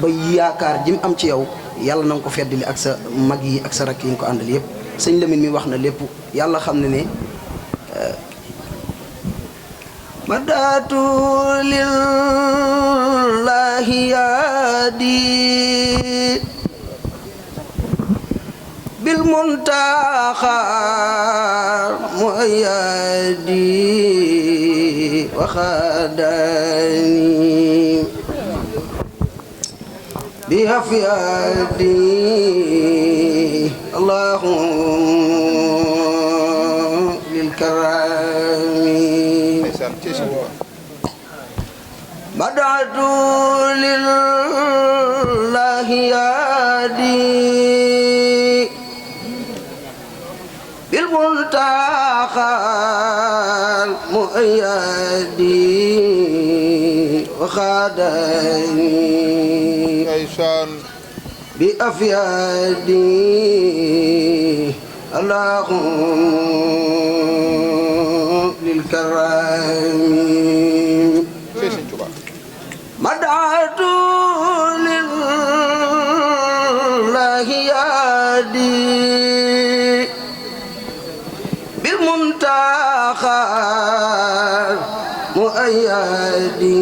ba yaakaar jim am ci yow yàlla na nga ko feddali ak sa mag yi ak sa rakk yi nga ko àndal yëpp sëñ Lamine mi wax na lépp yàlla xam ne ne madaatu lillahi yaadi bil muntaxa muayyadi waxadani bi afyadi allahumma lil karami badatu lillahi yadi bil muntaqa muayyadi wa khadani bi afyadi allahumma lil karami madatu lillahi yadi bil muntaqa muayyadi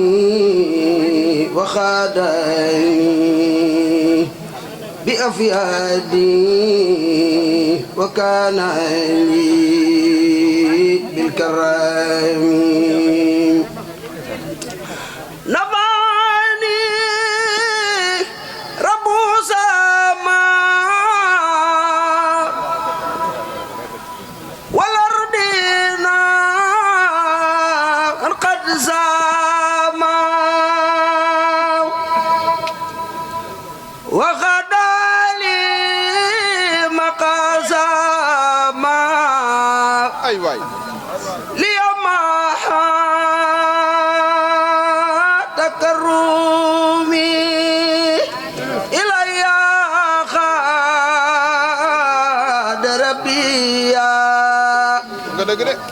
wa khadani bi afyadi wa kana li bil karami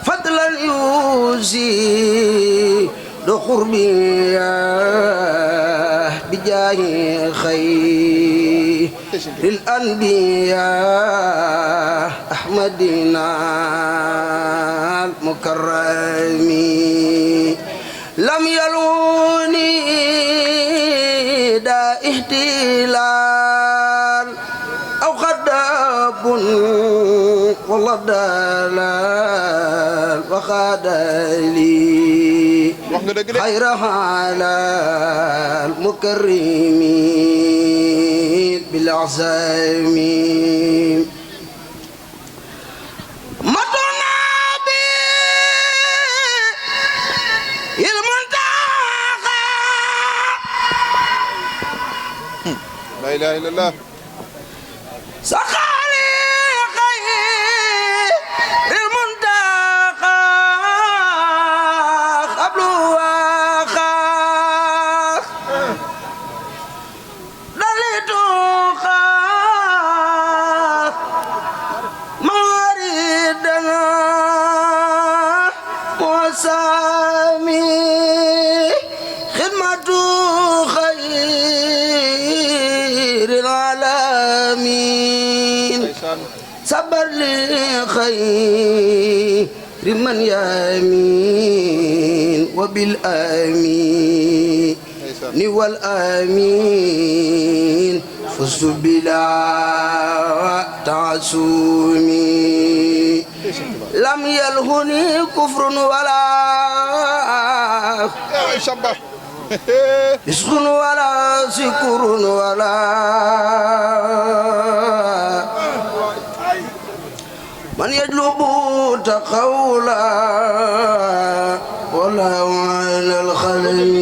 fadlan yuzi do qurbi bijaahi khayril anbiya ahmadina al mukarrami lam yaluni da ihtilal aw khadabun والله دلال وخادلي خير على المكرمين بالعزم مطنا بي المنتقى لا اله الا الله لخير من يامين وبالآمين والآمين فزت بلا تعصمي لم يلهني كفر ولا فسق ولا سكر ولا من يجلب تقولا ولا على الخلم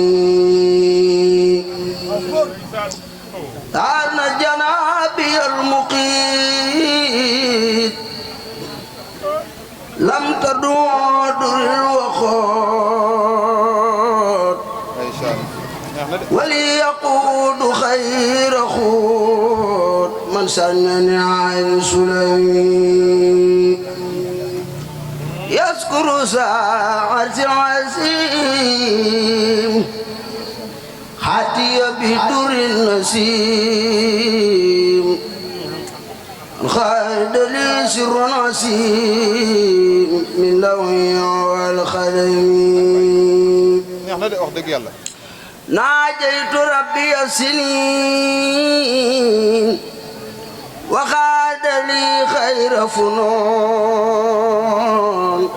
تعالى جنابي المقيت لم تدود الوخوت وليقود خير خود من سنني عن سلمي يذكر ساعة عزيم حتي بدر النسيم خالد لي سر نسيم من لوي والخلم ناجيت ربي السنين وخاد لي خير فنون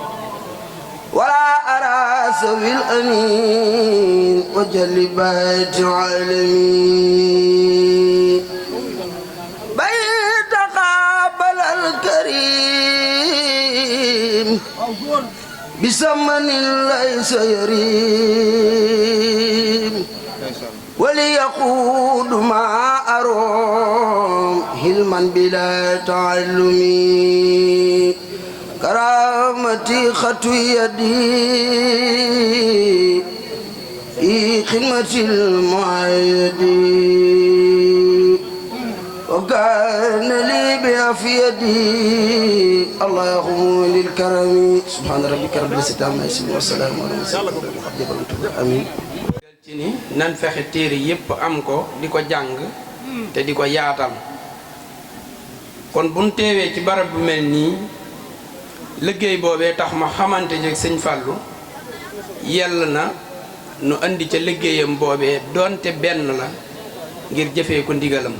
ولا أرى سوي الأمين وجلبات عالمين بيت قابل الكريم بثمن ليس يريم وليقود ما أروم هلما بلا تعلم كرامتي خطو يدي في خدمة المعيد وكان لي بعافيتي اللهم للكرم سبحان ربك رب العزة عما يصفون والسلام على المرسلين آمين ci ni nan fexe téere yépp am ko di ko jàng te di ko yaatal kon buñ teewee ci barab bu mel nii liggéey boobee tax ma xamante jeeg sëñ Fallou yell na nu andi ca liggéeyam boobee doonte benn la ngir jëfee ko ndigalam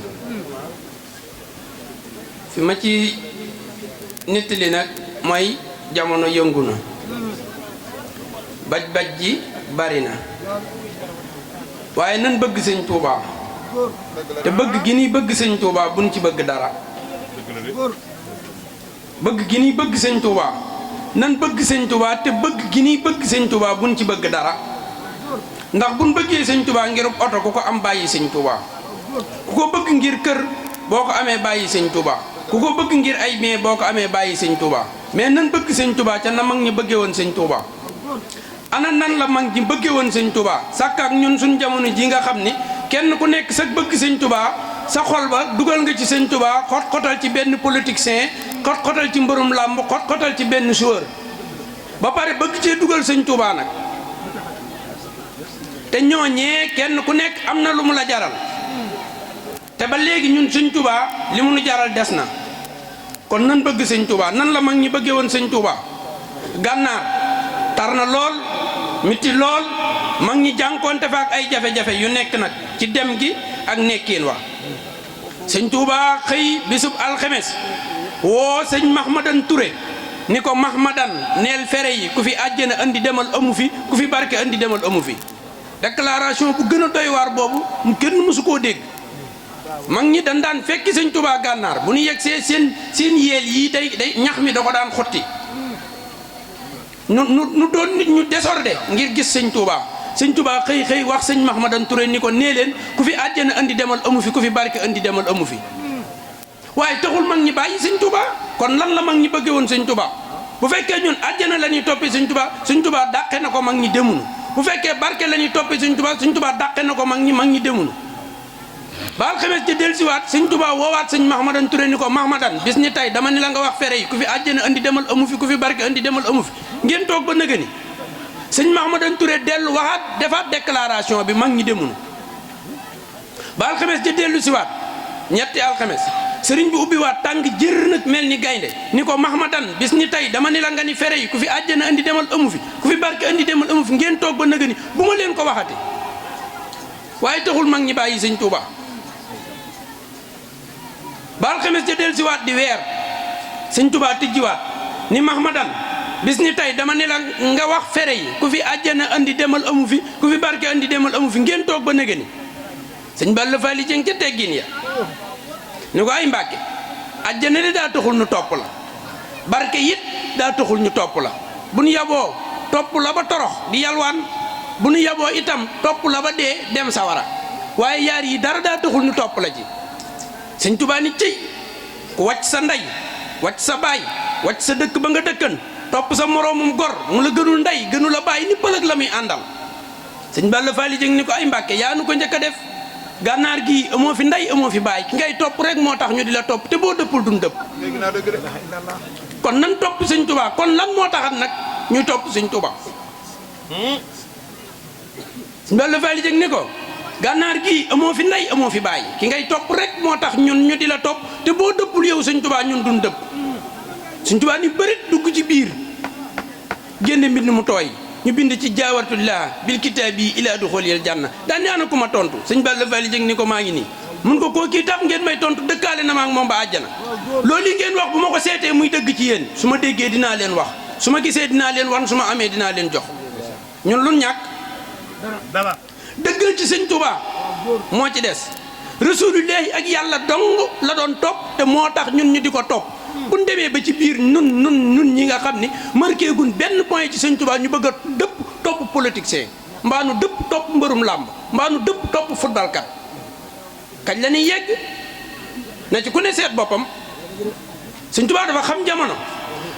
fi ma ci nettali nag mooy jamono yëngu na baj-baj ji bari na waaye nan bëgg sëñ Touba te bëgg gi ni bëgg sëñ Touba buñ ci bëgg dara bëgg gi ni bëgg sëñ Touba nan bëgg sëñ Touba te bëgg gi ni bëgg sëñ Touba buñ ci bëgg dara ndax buñ bëggee sëñ Touba ngir oto ku ko am bàyyi sëñ Touba ku ko bëgg ngir kër boo ko amee bàyyi sëñ Touba ku ko bëgg ngir ay bien boo ko amee bàyyi sëñ Touba mais nan bëgg sëñ Touba ca na mag ñi bëggee woon sëñ Touba ana nan la mag ñi bëggee woon sëñ Touba sàkkaak ñun suñ jamono ji nga xam ni kenn ku nekk sa bëgg sëñ Touba sa xol ba dugal nga ci sëñ Touba xot-xotal ci benn politicien xot-xotal ci mbërum làmb xot-xotal ci benn joueur ba pare bëgg cee dugal sëñ Touba nag te ñooñee kenn ku nekk am na lu mu la jaral te ba léegi ñun sëñ Touba li mu nu jaral des na kon nan bëgg sëñ Touba nan la mag ñi bëggee woon sëñ Touba gànnaar tar na lool miti lool mag ñi jànkoonte fa ak ay jafe-jafe yu nekk nag ci dem gi ak nekkiin wa sëñ Touba xëy bisub alxemes woo sëñ Mahmadan Touré ni ko Mahmadan neel fere yi ku fi àjjana andi demal amu fi ku fi barke andi demal amu fi déclaration bu gën a doy waar boobu mu kenn mësu koo dégg mag ñi dañ daan fekki sëñ Touba gànnaar bu ñu yegsee seen yeel yi day ñax mi da ko daan xotti nu doon nit ñu désordre ngir gis sëñ Touba sëñ Touba xëy wax sëñ Mahmadan Touré ni ko nee leen ku fi àjjana andi demal amu fi ku fi barke andi demal amu fi waaye taxul mag ñi bàyyi sëñ Touba kon lan la mag ñi bëggee woon sëñ Touba bu fekkee ñun àjjana la ñuy toppee sëñ Touba dàqe na ko mag ñi demunu bu fekkee barke la ñuy toppee sëñ Touba dàqe na ko mag ñi demunu ba alxames ci dellusiwaat sëñ Touba woowaat sëñ Mahmadan Touré ni ko Mahmadan bis ni tey dama ni la nga wax fere yi ku fi àjjana andi demal amu fi ku fi barke andi demal amu fi ngeen toog ba nëgëni sëñ Mahmadan Touré dellu waxaat defaat déclaration bi mag ñi demunu ba alxames ci dellusiwaat ñetti alxames sëriñ bi ubbiwaat tàng jër nag mel ni gaynde ni ko mahmadan bis ni tey dama ni la nga ni fere yi ku fi àjjana andi demal amu fi ku fi barke andi demal amu fi ngeen toog ba nëga ni bu ma leen ko waxati waaye taxul mag ñi bàyyi sëñ Tuuba ba alxames ja del siwaat di weer sëñ Tuuba tijjiwaat ni mahmadan bis ni tey dama ni la nga wax fere yi ku fi àjjana andi demal amu fi ku fi barke andi demal amu fi ngeen toog ba nëga ni sëñ Balla Faali Jeng ca teggin ya ni ko ay Mbàkke àjjana de daa taxul ñu topp la barke it daa taxul ñu topp la bu nu yaboo topp la ba torox di yalwaan bu nu yaboo itam topp la ba dee dem sawara waaye yaar yi dara daa taxul ñu topp la ci sëñ Tuubaa ni cëy ku wàcc sa ndey wàcc sa baay wàcc sa dëkk ba nga dëkkan topp sa moroomum gor mu la gënul ndey gënu la baay ni pëlëg la muy àndal sëñ Balla Faali Jeng ni ko ay Mbàkke yaa nu ko njëkk a def gànnaar gi amoo fi ndey amoo fi baay ki ngay topp rek moo tax ñu di la topp te boo dëppul duñ dëpp kon nan topp sëñ Tuubaa kon lan moo taxat nag ñuy topp sëñ Tuubaa sëñ Balla Faali Jeng ni ko gànnaar gi amoo fi ndey amoo fi baay ki ngay topp rek moo tax ñun ñu di la topp te boo dëppul yow sëñ Tuubaa ñun duñ dëpp sëñ Tuubaa ni bërit dugg ci biir génne mbind mu tooy ñu bind ci jaawartullah bil kitaabi ila duxulil janna daan ana ku ma tontu sëñ Balla Faali Jeng ni ko maa ngi nii mun ko koo kii tax ngeen may tontu dëkkaale na ma ak moom ba àjjana loolu yi ngeen wax bu ma ko seetee muy dëgg ci yéen su ma déggee dinaa leen wax su ma gisee dinaa leen wan su ma amee dinaa leen jox ñun lu ñàkk dëggal ci sëñ Tuubaa moo ci des rasulullahi ak yàlla dong la doon topp te moo tax ñun ñu di ko topp bu ñu demee ba ci biir nun ñi nga xam ni marqué gun benn point ci sëñ Tuubaa ñu bëgg a dëpp topp politicien mbaa nu dëpp topp mbërum làmb mbaa nu dëpp topp football kat kañ la ñuy yegg na ci ku ne seet boppam sëñ Tuubaa dafa xam jamono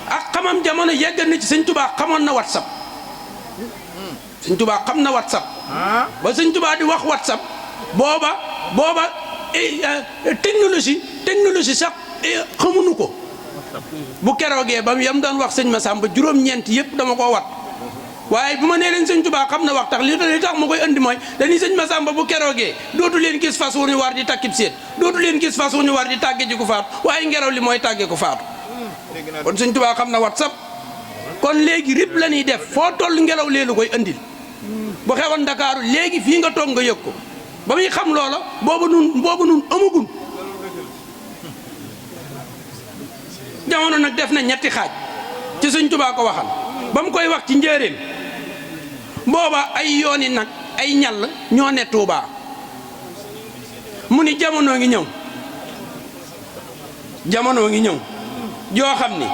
ak xamam jamono yeggal na ci sëñ Tuubaa xamoon na WhatsApp sëñ Tuubaa xam na WhatsApp ba sëñ Tuubaa di wax WhatsApp booba technologie sax xamuñu ko bu keroogee ba yam doon wax sëñ Masamba juróom-ñeent yëpp dama koo wat waaye bu ma nee leen sëñ Tuubaa xam na wax tax li tax ma koy andi mooy dañuy sëñ Masamba bu keroogee dootu leen gis fas wu ñu war di takkib seet dootu leen gis fas wu ñu war di tàgge ji ku faatu waaye ngelaw li mooy tàgge ku faatu kon sëñ Tuubaa xam na WhatsApp kon léegi rip la ñuy def foo toll ngelaw leelu koy andil bu xewoon Ndakaaru léegi fii nga toog nga yëg ko ba muy xam loola boobu nun amagun jamono nag def na ñetti xaaj ci sëñ Tuubaa ko waxal ba mu koy wax ci njëreem booba ay yooni nag ay ñall ñoo ne Tuubaa mu ni jamono ngi ñëw joo xam ni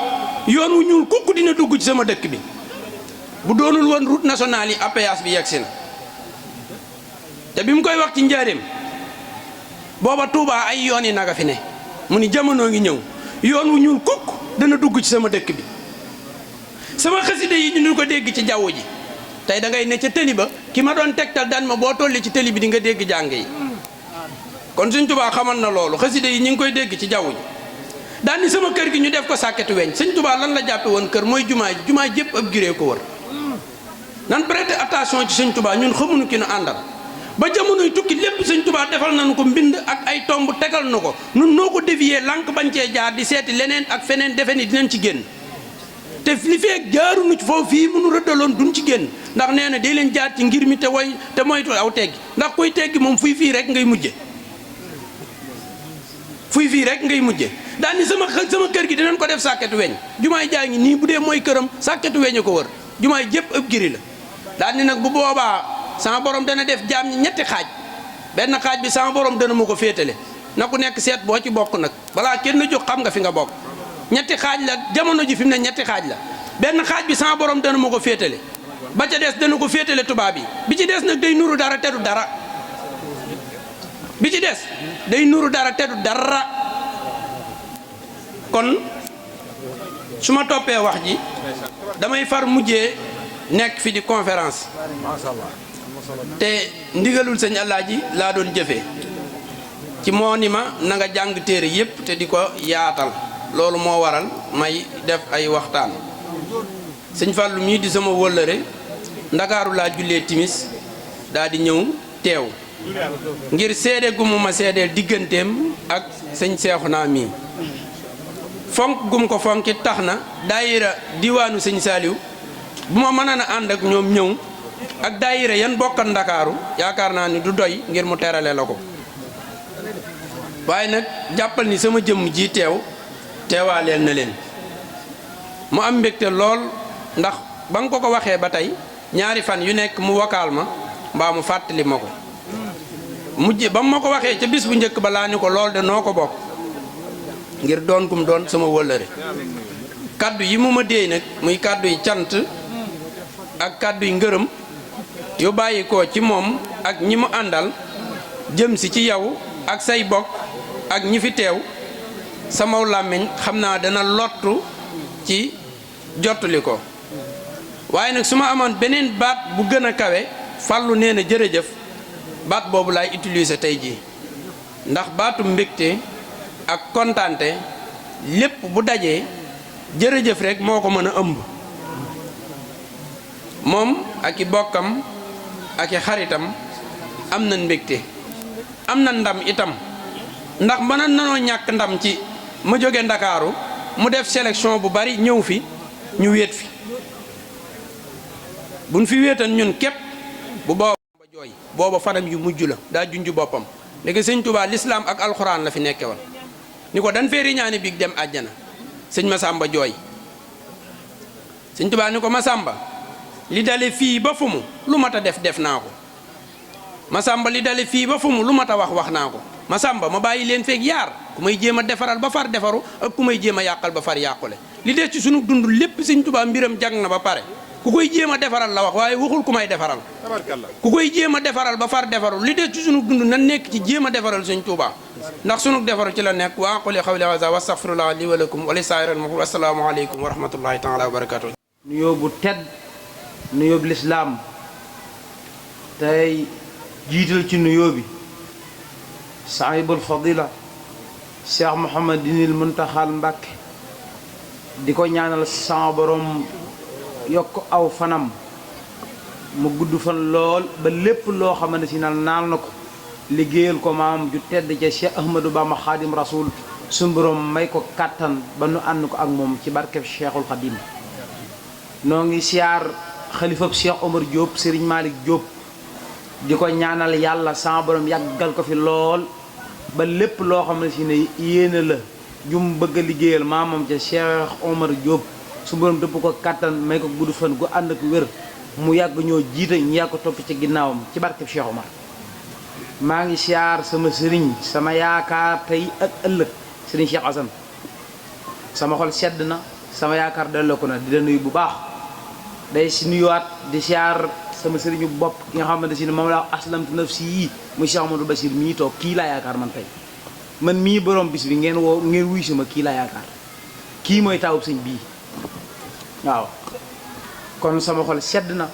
yoon wu ñuul kukk dina dugg ci sama dëkk bi bu doonul woon route nationale yi APS bi yegsi na te bi mu koy wax ci njëreem booba Tuubaa ay yooni naga fi ne mu ni jamono ngi ñëw yoon wu ñuul kukk dana dugg ci sama dëkk bi sama xasida yi ñu ko dégg ci jaww ji tey da ngay ne ca tëli ba ki ma doon tegtal daan ma boo tolli ci tëli bi di nga dégg jàng yi kon sëñ Tuubaa xamal na loolu xasida yi ñu ngi koy dégg ci jaww ji daan ni sama kër gi ñu def ko sàkketu weñ sëñ Tuubaa lan la jàppe woon kër mooy jumaa jëpp ab giree ko wër nan prêter attention ci sëñ Tuubaa ñun xamuñu ki nu àndal ba jamonoy tukki lépp sëñ Tuubaa defal nañu ko mbind ak ay tomb tegal na ko nun noo ko dévier lànk bañ cee jaar di seeti leneen ak feneen defe ni dinañ ci génn te li feek jaaruñu ci foofu fii mënu rëddaloon duñ ci génn ndax nee na day leen jaar ci ngir mi te moytu aw teggi ndax kuy teggi moom fuy fii rek ngay mujje daal ni sama kër gi dinañ ko def sàkketu weñ jumaay jaa ngi nii bu dee mooy këram sàkketu weñ ko wër jumaay jëpp ëpp giri la daal ni nag bu boobaa sama borom dana def jaam ñi ñetti xaaj benn xaaj bi sama borom dana ma ko féetale na ku nekk seet boo ci bokk nag balaa kenn jóg xam nga fi nga bokk ñetti xaaj la jamono ji fi mu ne ñetti xaaj la benn xaaj bi sama borom dana ma ko féetale ba ca des dana ko féetale tubaab yi bi ci des nag day nuru dara te du dara bi ci des day nuru dara te du dara kon su ma toppee wax ji damay far mujjee nekk fi di conférence te ndigalul sëñ Alaaji laa doon jëfee ci moo ni ma na nga jàng téere yépp te di ko yaatal loolu moo waral may def ay waxtaan sëñ Fàllu mii di sama wëllëre Ndakaaru laa jullee timis daa di ñëw teew ngir seede gu mu ma seedeel digganteem ak sëñ Seexuna mi fonk gum ko fonkit tax na daayira diwaanu sëñ Saaliw bu ma mënoon a ànd ak ñoom ñëw ak daayira yan bokkat Ndakaaru yaakaar naa ni du doy ngir mu terale la ko waaye nag jàppal ni sama jëmm ji teewaaleel na leen mu am mbégte lool ndax ba nga ko waxee ba tey ñaari fan yu nekk mu wakaal ma mbaa mu fàttali ma ko mujj ba mu ma ko waxee ca bis bu njëkk ba laa ni ko lool de noo ko bokk ngir doon kum doon sama wëllëre kaddu yi mu ma déey nag muy kaddu yi cant ak kaddu yi ngërëm yu bàyyi ko ci moom ak ñi mu àndal jëm si ci yow ak say bokk ak ñi fi teew sama làmmiñ xam naa dana lottu ci jottali ko waaye nag su ma amoon beneen baat bu gën a kawe Fallou nee na jërëjëf baat boobu laay utiliser tey jii ndax baatu mbégte ak kontaante lépp bu dajee jërëjëf rek moo ko mën a ëmb moom ak i bokkam ak i xaritam am na mbégte am na ndam itam ndax mën nanoo ñàkk ndam ci ma jóge Ndakaaru mu def sélection bu bari ñëw fi ñu wéet fi buñ fi wéetan ñun képp bu booba ba jooy booba fanam yu mujj la daa junj boppam léegi sëñ Tuubaa lislaam ak alxuraan la fi nekke woon ni ko dan fee riñaani biig dem àjjana sëñ Masamba jooy sëñ Tuubaa ni ko Masamba li dale fii ba fu mu lu mat a def naa ko Masamba li dale fii ba fu mu lu mat a wax naa ko Masamba ma bàyyi leen feeg yaar ku may jéem a defaral ba far defaru ak ku may jéem a yàqal ba far yàqule li des ci sunu dund lépp sëñ Tuubaa mbiram jag na ba pare ku koy jéem a defaral la wax waaye waxul ku may defaral ku koy jéem a defaral ba far defaru li des ci sunu dund na nekk ci jéem a defaral sëñ Tuubaa ndax sunu defaru ci la nekk wa aquli qawli hadha wa astaghfirullah li wa lakum wa li saa'iril mu'minin assalaamu aleykum wa rahmatullahi taala wa barakatuh nuyoo bu tedd nuyoo bu lislaam tey jiital ci nuyoo bi saahibul fadila Cheikh Mouhamadinil Muntaxal Mbàkke di ko ñaanal sama borom yokk aw fanam mu gudd fan lool ba lépp loo xamante si naal na ko liggéeyal ko maam ju tedd ca Cheikh Ahmadou Bamba Xaadim Rasul suñu borom may ko kàttan ba nu ànd ko ak moom ci barkeb Cheikhul Xadim noo ngi siyaar xalifab Cheikh Omar Diop Serigne Malick Diop di ko ñaanal yàlla sama borom yàggal ko fi lool ba lépp loo xam ne si ne yéene la jum bëgg a liggéeyal maamam ca Cheikh Omar Diop su borom dëpp ko kàttan may ko gudd fan gu ànd ak wér mu yàgg ñoo jiite ñu yàgg ko topp ci ginnaawam ci barkeb Cheikh Omar maa ngi siyaar sama sëriñ sama yaakaar tey ak ëllëg sëriñ Cheikh Assane sama xol sedd na sama yaakaar delloo ko na di la nuyu bu baax day si nuyuwaat di siyaar sama sëriñu bopp ki nga xamante si ne moom laa wax aslamtu nafsi yii muy Cheikh Amadou Bachir mii toog kii laa yaakaar man tey man mii borom bis bi ngeen wuy sama kii laa yaakaar kii mooy taawub sëñ bii waaw kon sama xol sedd na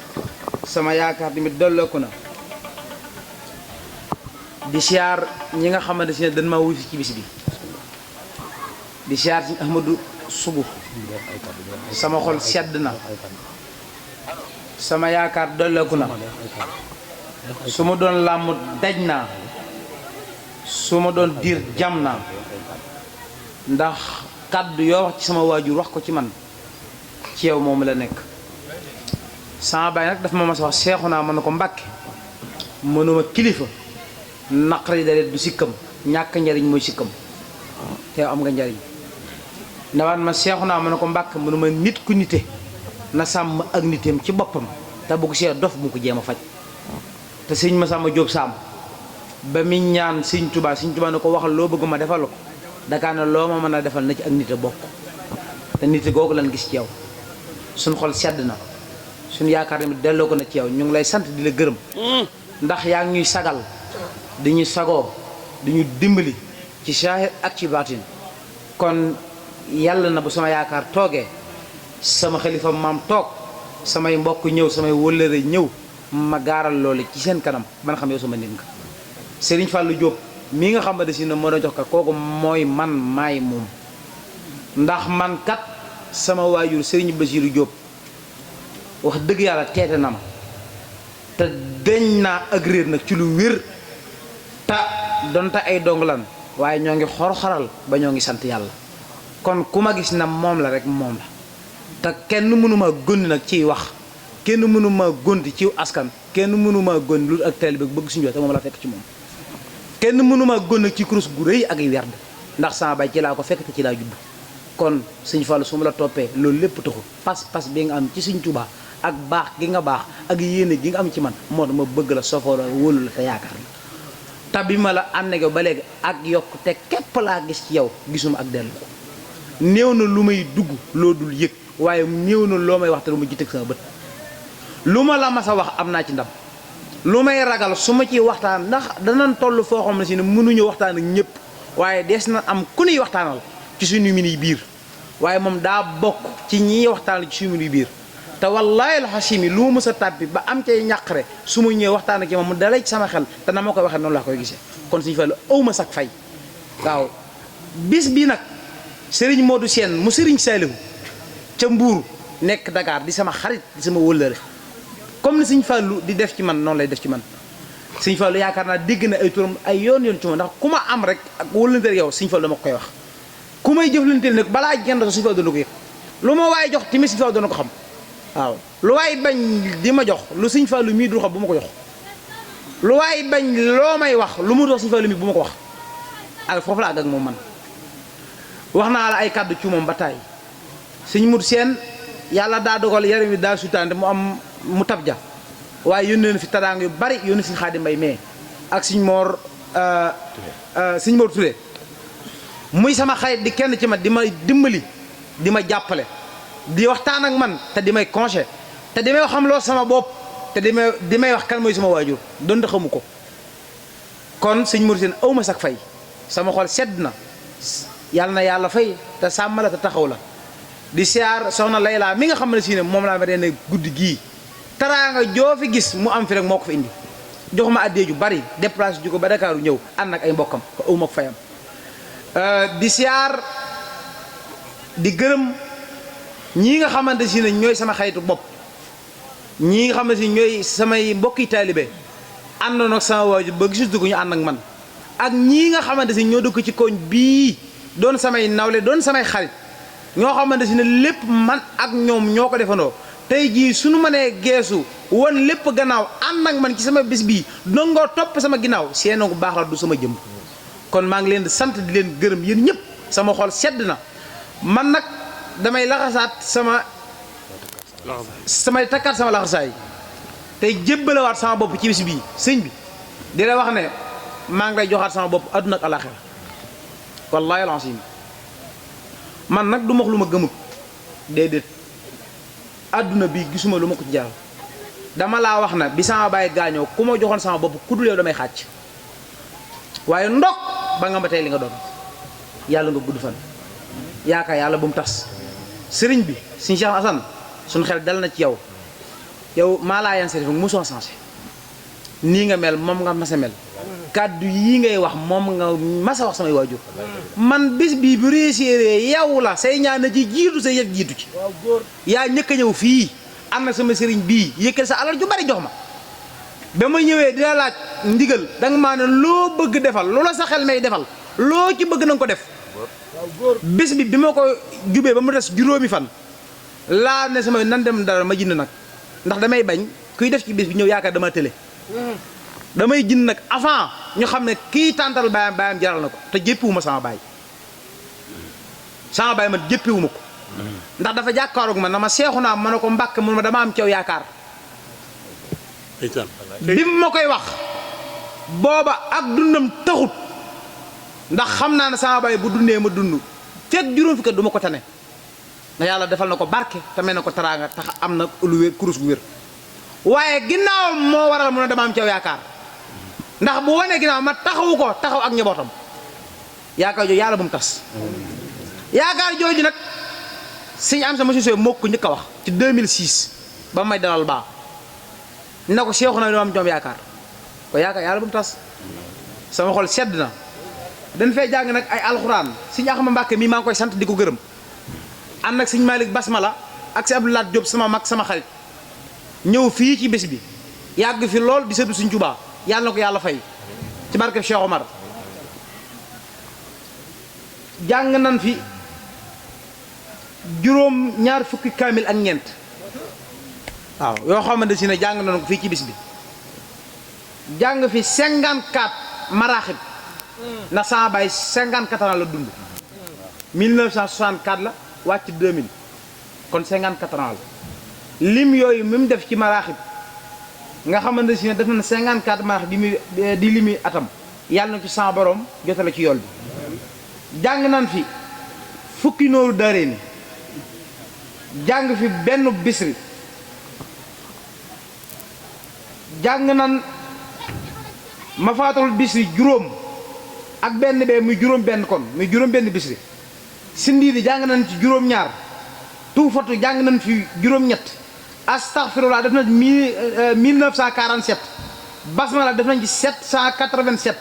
sama yaakaar tamit dolleeku na di siyaar ñi nga xamante si ne dañ maa wuy si ci bis bi di siyaar ci Ahmadou Sugu sama xol sedd na sama yaakaar dolleeku na su ma doon làmm daj naa su ma doon diir jam naa ndax kàddu yoo wax ci sama waajur wax ko ci man ci yow moom la nekk sama baay nag dafa ma mas wax seexu naa mën na ko Mbàkke mënuma kilifa naqari dareet du sikkam ñàkk njariñ mooy sikkam te am nga njariñ ndawaan ma seexu naa mën na ko Mbàkke mënuma nit ku nite na sàmm ak niteem ci boppam te bu ko see dof bu ko jéem a faj te sëñ Masamba Jóob Saam ba mi ñaan sëñ Tuubaa ne ko waxal loo bëgg ma defal ko dakaa ne loo ma mën a defal na ci ak nite bokk te nite googu lan gis ci yow suñ xol sedd na suñ yaakaar tamit delloo ko na ci yow ñu ngi lay sant di la gërëm ndax yaa ngi ñuy sagal dañuy sagoo dañu dimbali ci saahir ak ci baatin kon yàlla na bu sama yaakaar toogee sama xalifa maam toog samay mbokk ñëw samay wëllëre ñëw ma gaaral loolu ci seen kanam man xam yow sama nit nga Serigne Fallou Diop mii nga xam ne si ne moo doon jox ka kooku mooy man maay moom ndax man kat sama waajur Serigne Bassirou Diop wax dëgg yàlla teete na ma te deñ naa ak réer nag ci lu wér donte ay dong lan waaye ñoo ngi xor-xoral ba ñoo ngi sant yàlla kon ku ma gis na moom la rek moom la te kenn mënuma gondi nag ciy wax kenn mënuma gondi ci askan kenn mënuma gondi lu ak taalibe bëgg suñu te moom la fekk ci moom kenn mënuma gondi ci kurus gu rëy ak werd ndax sama bay ci laa ko fekk te ci laa judd kon sëñ Fallu su ma la toppee loolu lépp taxul pas-pas bi nga am ci sëñ Tuubaa ak baax gi nga baax ak yéene gi nga am ci man moo tax ma bëgg la sofoo la wóolu la te yaakaar la te bi ma la ànd ak yow ba léegi ak yokk te képp laa gis ci yow gisuma ak dellu ko néew na lu may dugg loo dul yëg waaye néew na loo may wax te lu ma ji teg sama bët lu ma la mas a wax am naa ci ndam lu may ragal su ma ciy waxtaan ndax danañ toll foo xam ne si ne mënuñu waxtaan ak ñëpp waaye des na am ku ñuy waxtaanal ci suñu mini biir waaye moom daa bokk ci ñiy waxtaanal ci suñu mini biir te wallaahi alxasimi lu ma mës a tàbbi ba am cay ñàqare su ma ñëwee waxtaan ak moom mu dalay ci sama xel te na ma koy waxee noonu laa koy gisee kon suñu fa la aw ma sak fay waaw bis bi nag Serigne Modou Sène mu Serigne Saliou ca Mbuur nekk Dakar di sama xarit di sama wëllëre comme ni Serigne Fallou di def ci man noonu lay def ci man Serigne Fallou yaakaar naa dégg na ay turam ay yoon ci ma ndax ku ma am rek ak wëllënteel yow Serigne Fallou dama koy wax ku may jëflanteel nag balaa jënd so Serigne Fallou dana ko yëg lu ma waaye jox tamit Serigne Fallou dana ko xam waaw lu waay bañ di ma jox lu Serigne Fallou mii dul xam bu ma ko jox lu waay bañ loo may wax lu mu dox Serigne Fallou mii bu ma ko wax ak foofu la àgg ak moom man wax naa la ay kàddu ci moom ba taay Serigne Modou Sène yàlla daa dogal yaram wi daa sutaante mu am mu tab ja waaye yónnee na fi tadaanga yu bari yónnee Serigne Khadim Mbaye mais ak Serigne Mor Touré muy sama xarit di kenn ci man di ma dimbali di ma jàppale di waxtaan ak man te di may conseil te di may wax xam loo sama bopp te di may wax kan mooy sama waajur donte xamu ko kon Serigne Modou Sène aw ma sak fay sama xol sedd na yàlla na yàlla fay te sàmm la te taxaw la di siyaar soxna Layla mi nga xam ne si ne moom laa ma dee ne guddi gii taraanga joo fi gis mu am fi rek moo ko fi indi jox ma addee ju bari déplacé ju ko ba Dakaaru ñëw ànd ak ay mbokkam ko aw ma ko fayam di siyaar di gërëm ñii nga xamante si ne ñooy sama xaytu bopp ñii nga xam ne si ñooy samay mbokki taalibe àndoon ak sama waajur ba gisutu ko ñu ànd ak man ak ñii nga xamante si ñoo dëkk ci koñ bii doon samay nawle doon samay xarit ñoo xamante si ne lépp man ak ñoom ñoo ko defandoo tey jii suñu mënee geesu won lépp gannaaw ànd ak man ci sama bis bii nangoo topp sama ginnaaw seenoo bu baax la du sama jëm kon maa ngi leen di sant di leen gërëm yéen ñëpp sama xol sedd na man nag damay laxasaat samay takkaat sama laxasaay tey jébbalawaat sama bopp ci bis bii sëñ bi di la wax ne maa ngi lay joxaat sama bopp adduna ak alaxira wallaahi alazim man nag du ma wax lu ma gëmut déedéet adduna bi gisuma lu ma ko ci jaral dama laa wax na bi sama baay gaañoo ku ma joxoon sama bopp ku dul yow damay xàcc waaye ndok ba nga ma tey li nga doon yàlla nga gudd fan yaakaar yàlla bu mu tas sëriñ bi suñu Cheikh Assane suñu xel dal na ci yow maa laa yan sëriñ mosoo changé nii nga mel moom nga mas a mel kàddu yii ngay wax moom nga mas a wax samay waajur man bis bii bu réussir yow la say ñaan na ci jiitu say yëf jiitu ci yaa ñëkk a ñëw fii am na sama sëriñ bii yëkkal sa alal ju bari jox ma ba ma ñëwee dina laaj ndigal danga maa ne loo bëgg defal loola sa xel may defal loo ci bëgg nanga ko def bis bi ma ko jubee ba mu des juróomi fan laa ne sama nan dem dara ma jënd nag ndax damay bañ kuy def ci bis bi ñëw yaakaar dama tële damay jënd nag avant ñu xam ne kii tàntal baayam jaral na ko te jéppiwuma sama baay man jéppiwuma ko ndax dafa jàkkaaroog man na ma seexu naa ma ne ko mbàkk mun ma dama am cew yaakaar bi ma koy wax booba ak dundam taxut ndax xam naa ne sama baay bu dundee ma dund fekk juróom fukki du ma ko tane ndax yàlla defal na ko barke te mel na ko taraanga tax am na lu wér kurus gu wér waaye ginnaaw moo waral mu ne dama am cew yaakaar ndax bu wanee ginnaaw ma taxawu ko taxaw ak njabootam yaakaar jooju yàlla bu mu tas yaakaar jooju nag sëñ am sa monsieur moo ko njëkk a wax ci 2006 ba may dalal baa na ko seexu na dama am joom yaakaar ko yaakaar yàlla bu mu tas sama xol sedd na dañ fay jàng nag ay alxuraan sëñ Axma Mbàkke mii maa ngi koy sant di ko gërëm ànd ak sëñ Malick Basmala ak si Abdoulaye Diop sama mag sama xarit ñëw fii ci bés bi yàgg fi lool di sëtu Sëñ Tuubaa yàlla na ko yàlla fay ci barke Cheikh Omar jàng nan fi juróom ñaar fukki kaamil ak ñeent waaw yoo xamante si ne jàng nañu ko fii ci bis bi jàng fi 54 maraaxib ndax sama baay 54 ans la dund 1964 la wàcc 2000 kon 54 ans la lim yooyu mi mu def ci maraaxib nga xamante si ne def na 54 maraaxib di limi atam yàlla na ci sama borom jotale ci yool bi jàng nan fi fukki nooru daaree ni jàng fi benn bisri jàng nan mafaatul bisri juróom ak benn bee muy juróom benn kon muy juróom benn bisri sindiidi jàng nañ ci juróom ñaar tuufatu jàng nañ fi juróom ñett astaghfirullah def nañ 1947 basmala def nañ ci 787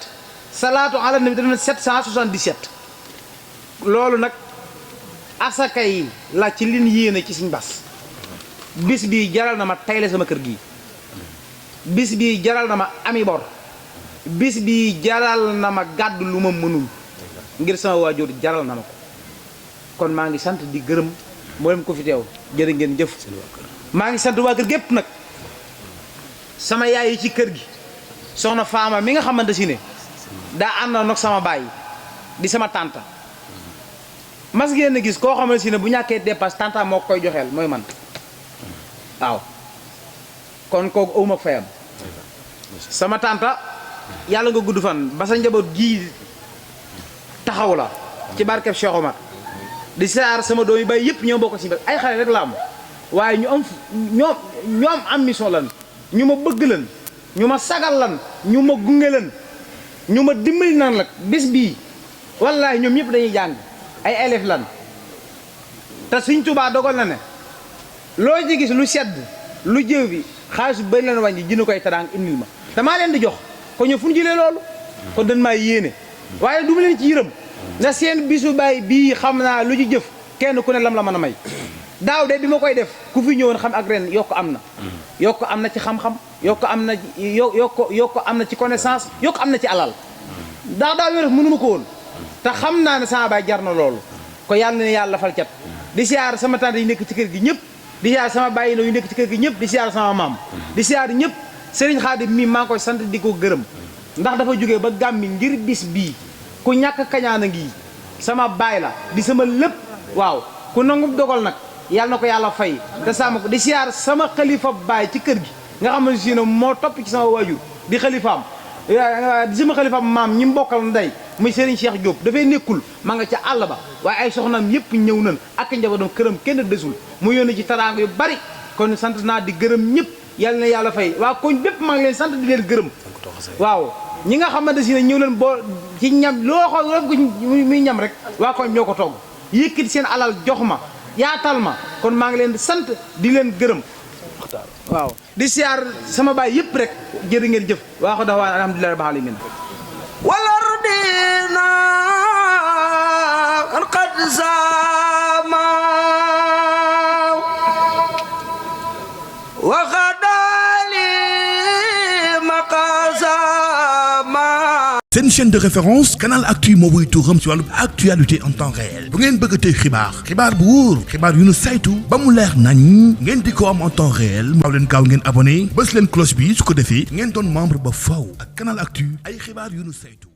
salaatu ala nabi def nañ 777 loolu nag asaka yi la ci lin yéene ci suñ bas bis bii jaral na ma tayle sama kër gi bis bii jaral na ma ami bor bis bii jaral na ma gàddu lu ma mënul ngir sama waajur jaral na ma ko kon maa ngi sant di gërëm mboolem ko fi teew jërë ngeen jëf maa ngi sant waa kër gépp nag sama yaay yi ci kër gi soxna Faama mi nga xamante si ne daa àndoon ak sama baay di sama tànta mas ngeen a gis koo xamante si ne bu ñàkkee dépasse tànta moo koy joxeel mooy man waaw kon kooku awma fayam sama tànta yàlla nga gudd fan ba sa njaboot gii taxaw la ci barkeb Cheikh Omar di saar sama doom yi bay yëpp ñoo bokk ci ay xale rek la am waaye ñoom am mission lan ñu ma bëgg lan ñu ma sagal lan ñu ma gunge lan ñu ma dimbali nan la bis bii wallaahi ñoom ñëpp dañuy jàng ay élèves lan te Sëñ Tuubaa dogal na ne loo ci gis lu sedd lu jëw bi xaalis bu bëri leen wàññi jënd koy taraang indil ma damaa leen di jox ko ñu fu ñu jëlee loolu kon dañ maa yéene waaye du ma leen ci yërëm na seen bisu baay bii xam naa lu ci jëf kenn ku ne lam la mën a may daaw de bi ma koy def ku fi ñëwoon xam ak ren yokk am na yokk am na ci xam-xam yokk am na yokk am na ci connaissance yokk am na ci alal daaw yoo def mënu ma ko woon te xam naa ne sama baay jar na loolu ko yàlla na yàlla fal cat di siyaar sama tante yi nekk ci kër gi ñëpp di siyaar sama bàyyi yu nekk ci kër gi ñëpp di siyaar sama maam di siyaar ñëpp Serigne Khadim mii maa ngi koy sant di ko gërëm ndax dafa jógee ba Gàmbi ngir bis bii ku ñàkk kañaan a ngi sama baay la di sama lépp waaw ku nangu dogal nag yàlla na ko yàlla fay te sama ko di siyaar sama xalifa baay ci kër gi nga xam ne si ne moo topp ci sama waajur di xalifaam di sama xalifaam maam ñi mbokkal ndey muy Serigne Cheikh Diop dafay nekkul ma nga ca àll ba waaye ay soxnaam yëpp ñëw nañ ak njabootam këram kenn desul mu yónni ci taraanga yu bari kon sant naa di gërëm ñëpp yàlla na yàlla fay waaw koñ bépp maa ngi leen sant di leen gërëm waaw ñi nga xamante si ne ñëw leen boo ci ñam loo xool rek muy ñam rek waa koñ ñoo ko togg yëkkati seen alal jox ma yaatal ma kon maa ngi leen di sant di leen gërëm waaw di siyaar sama baay yëpp rek jërë ngeen jëf waa ko daxawaan alhamdulillahi rabbil alamin والأرضنا قد زاما وغدالي مقازاما C'est une chaîne de référence Canal Actu moo wuy tuuram ci wàllu actualité en temps réel bu ngeen bëgg a tey xibaar bu wóor xibaar yu nu saytu ba mu leer nañ ngeen di ko am en temps réel waaw leen gaaw ngeen abonné bës leen cloche bi su ko defee ngeen doon membre ba faw ak Canal Actu ay xibaar yu nu saytu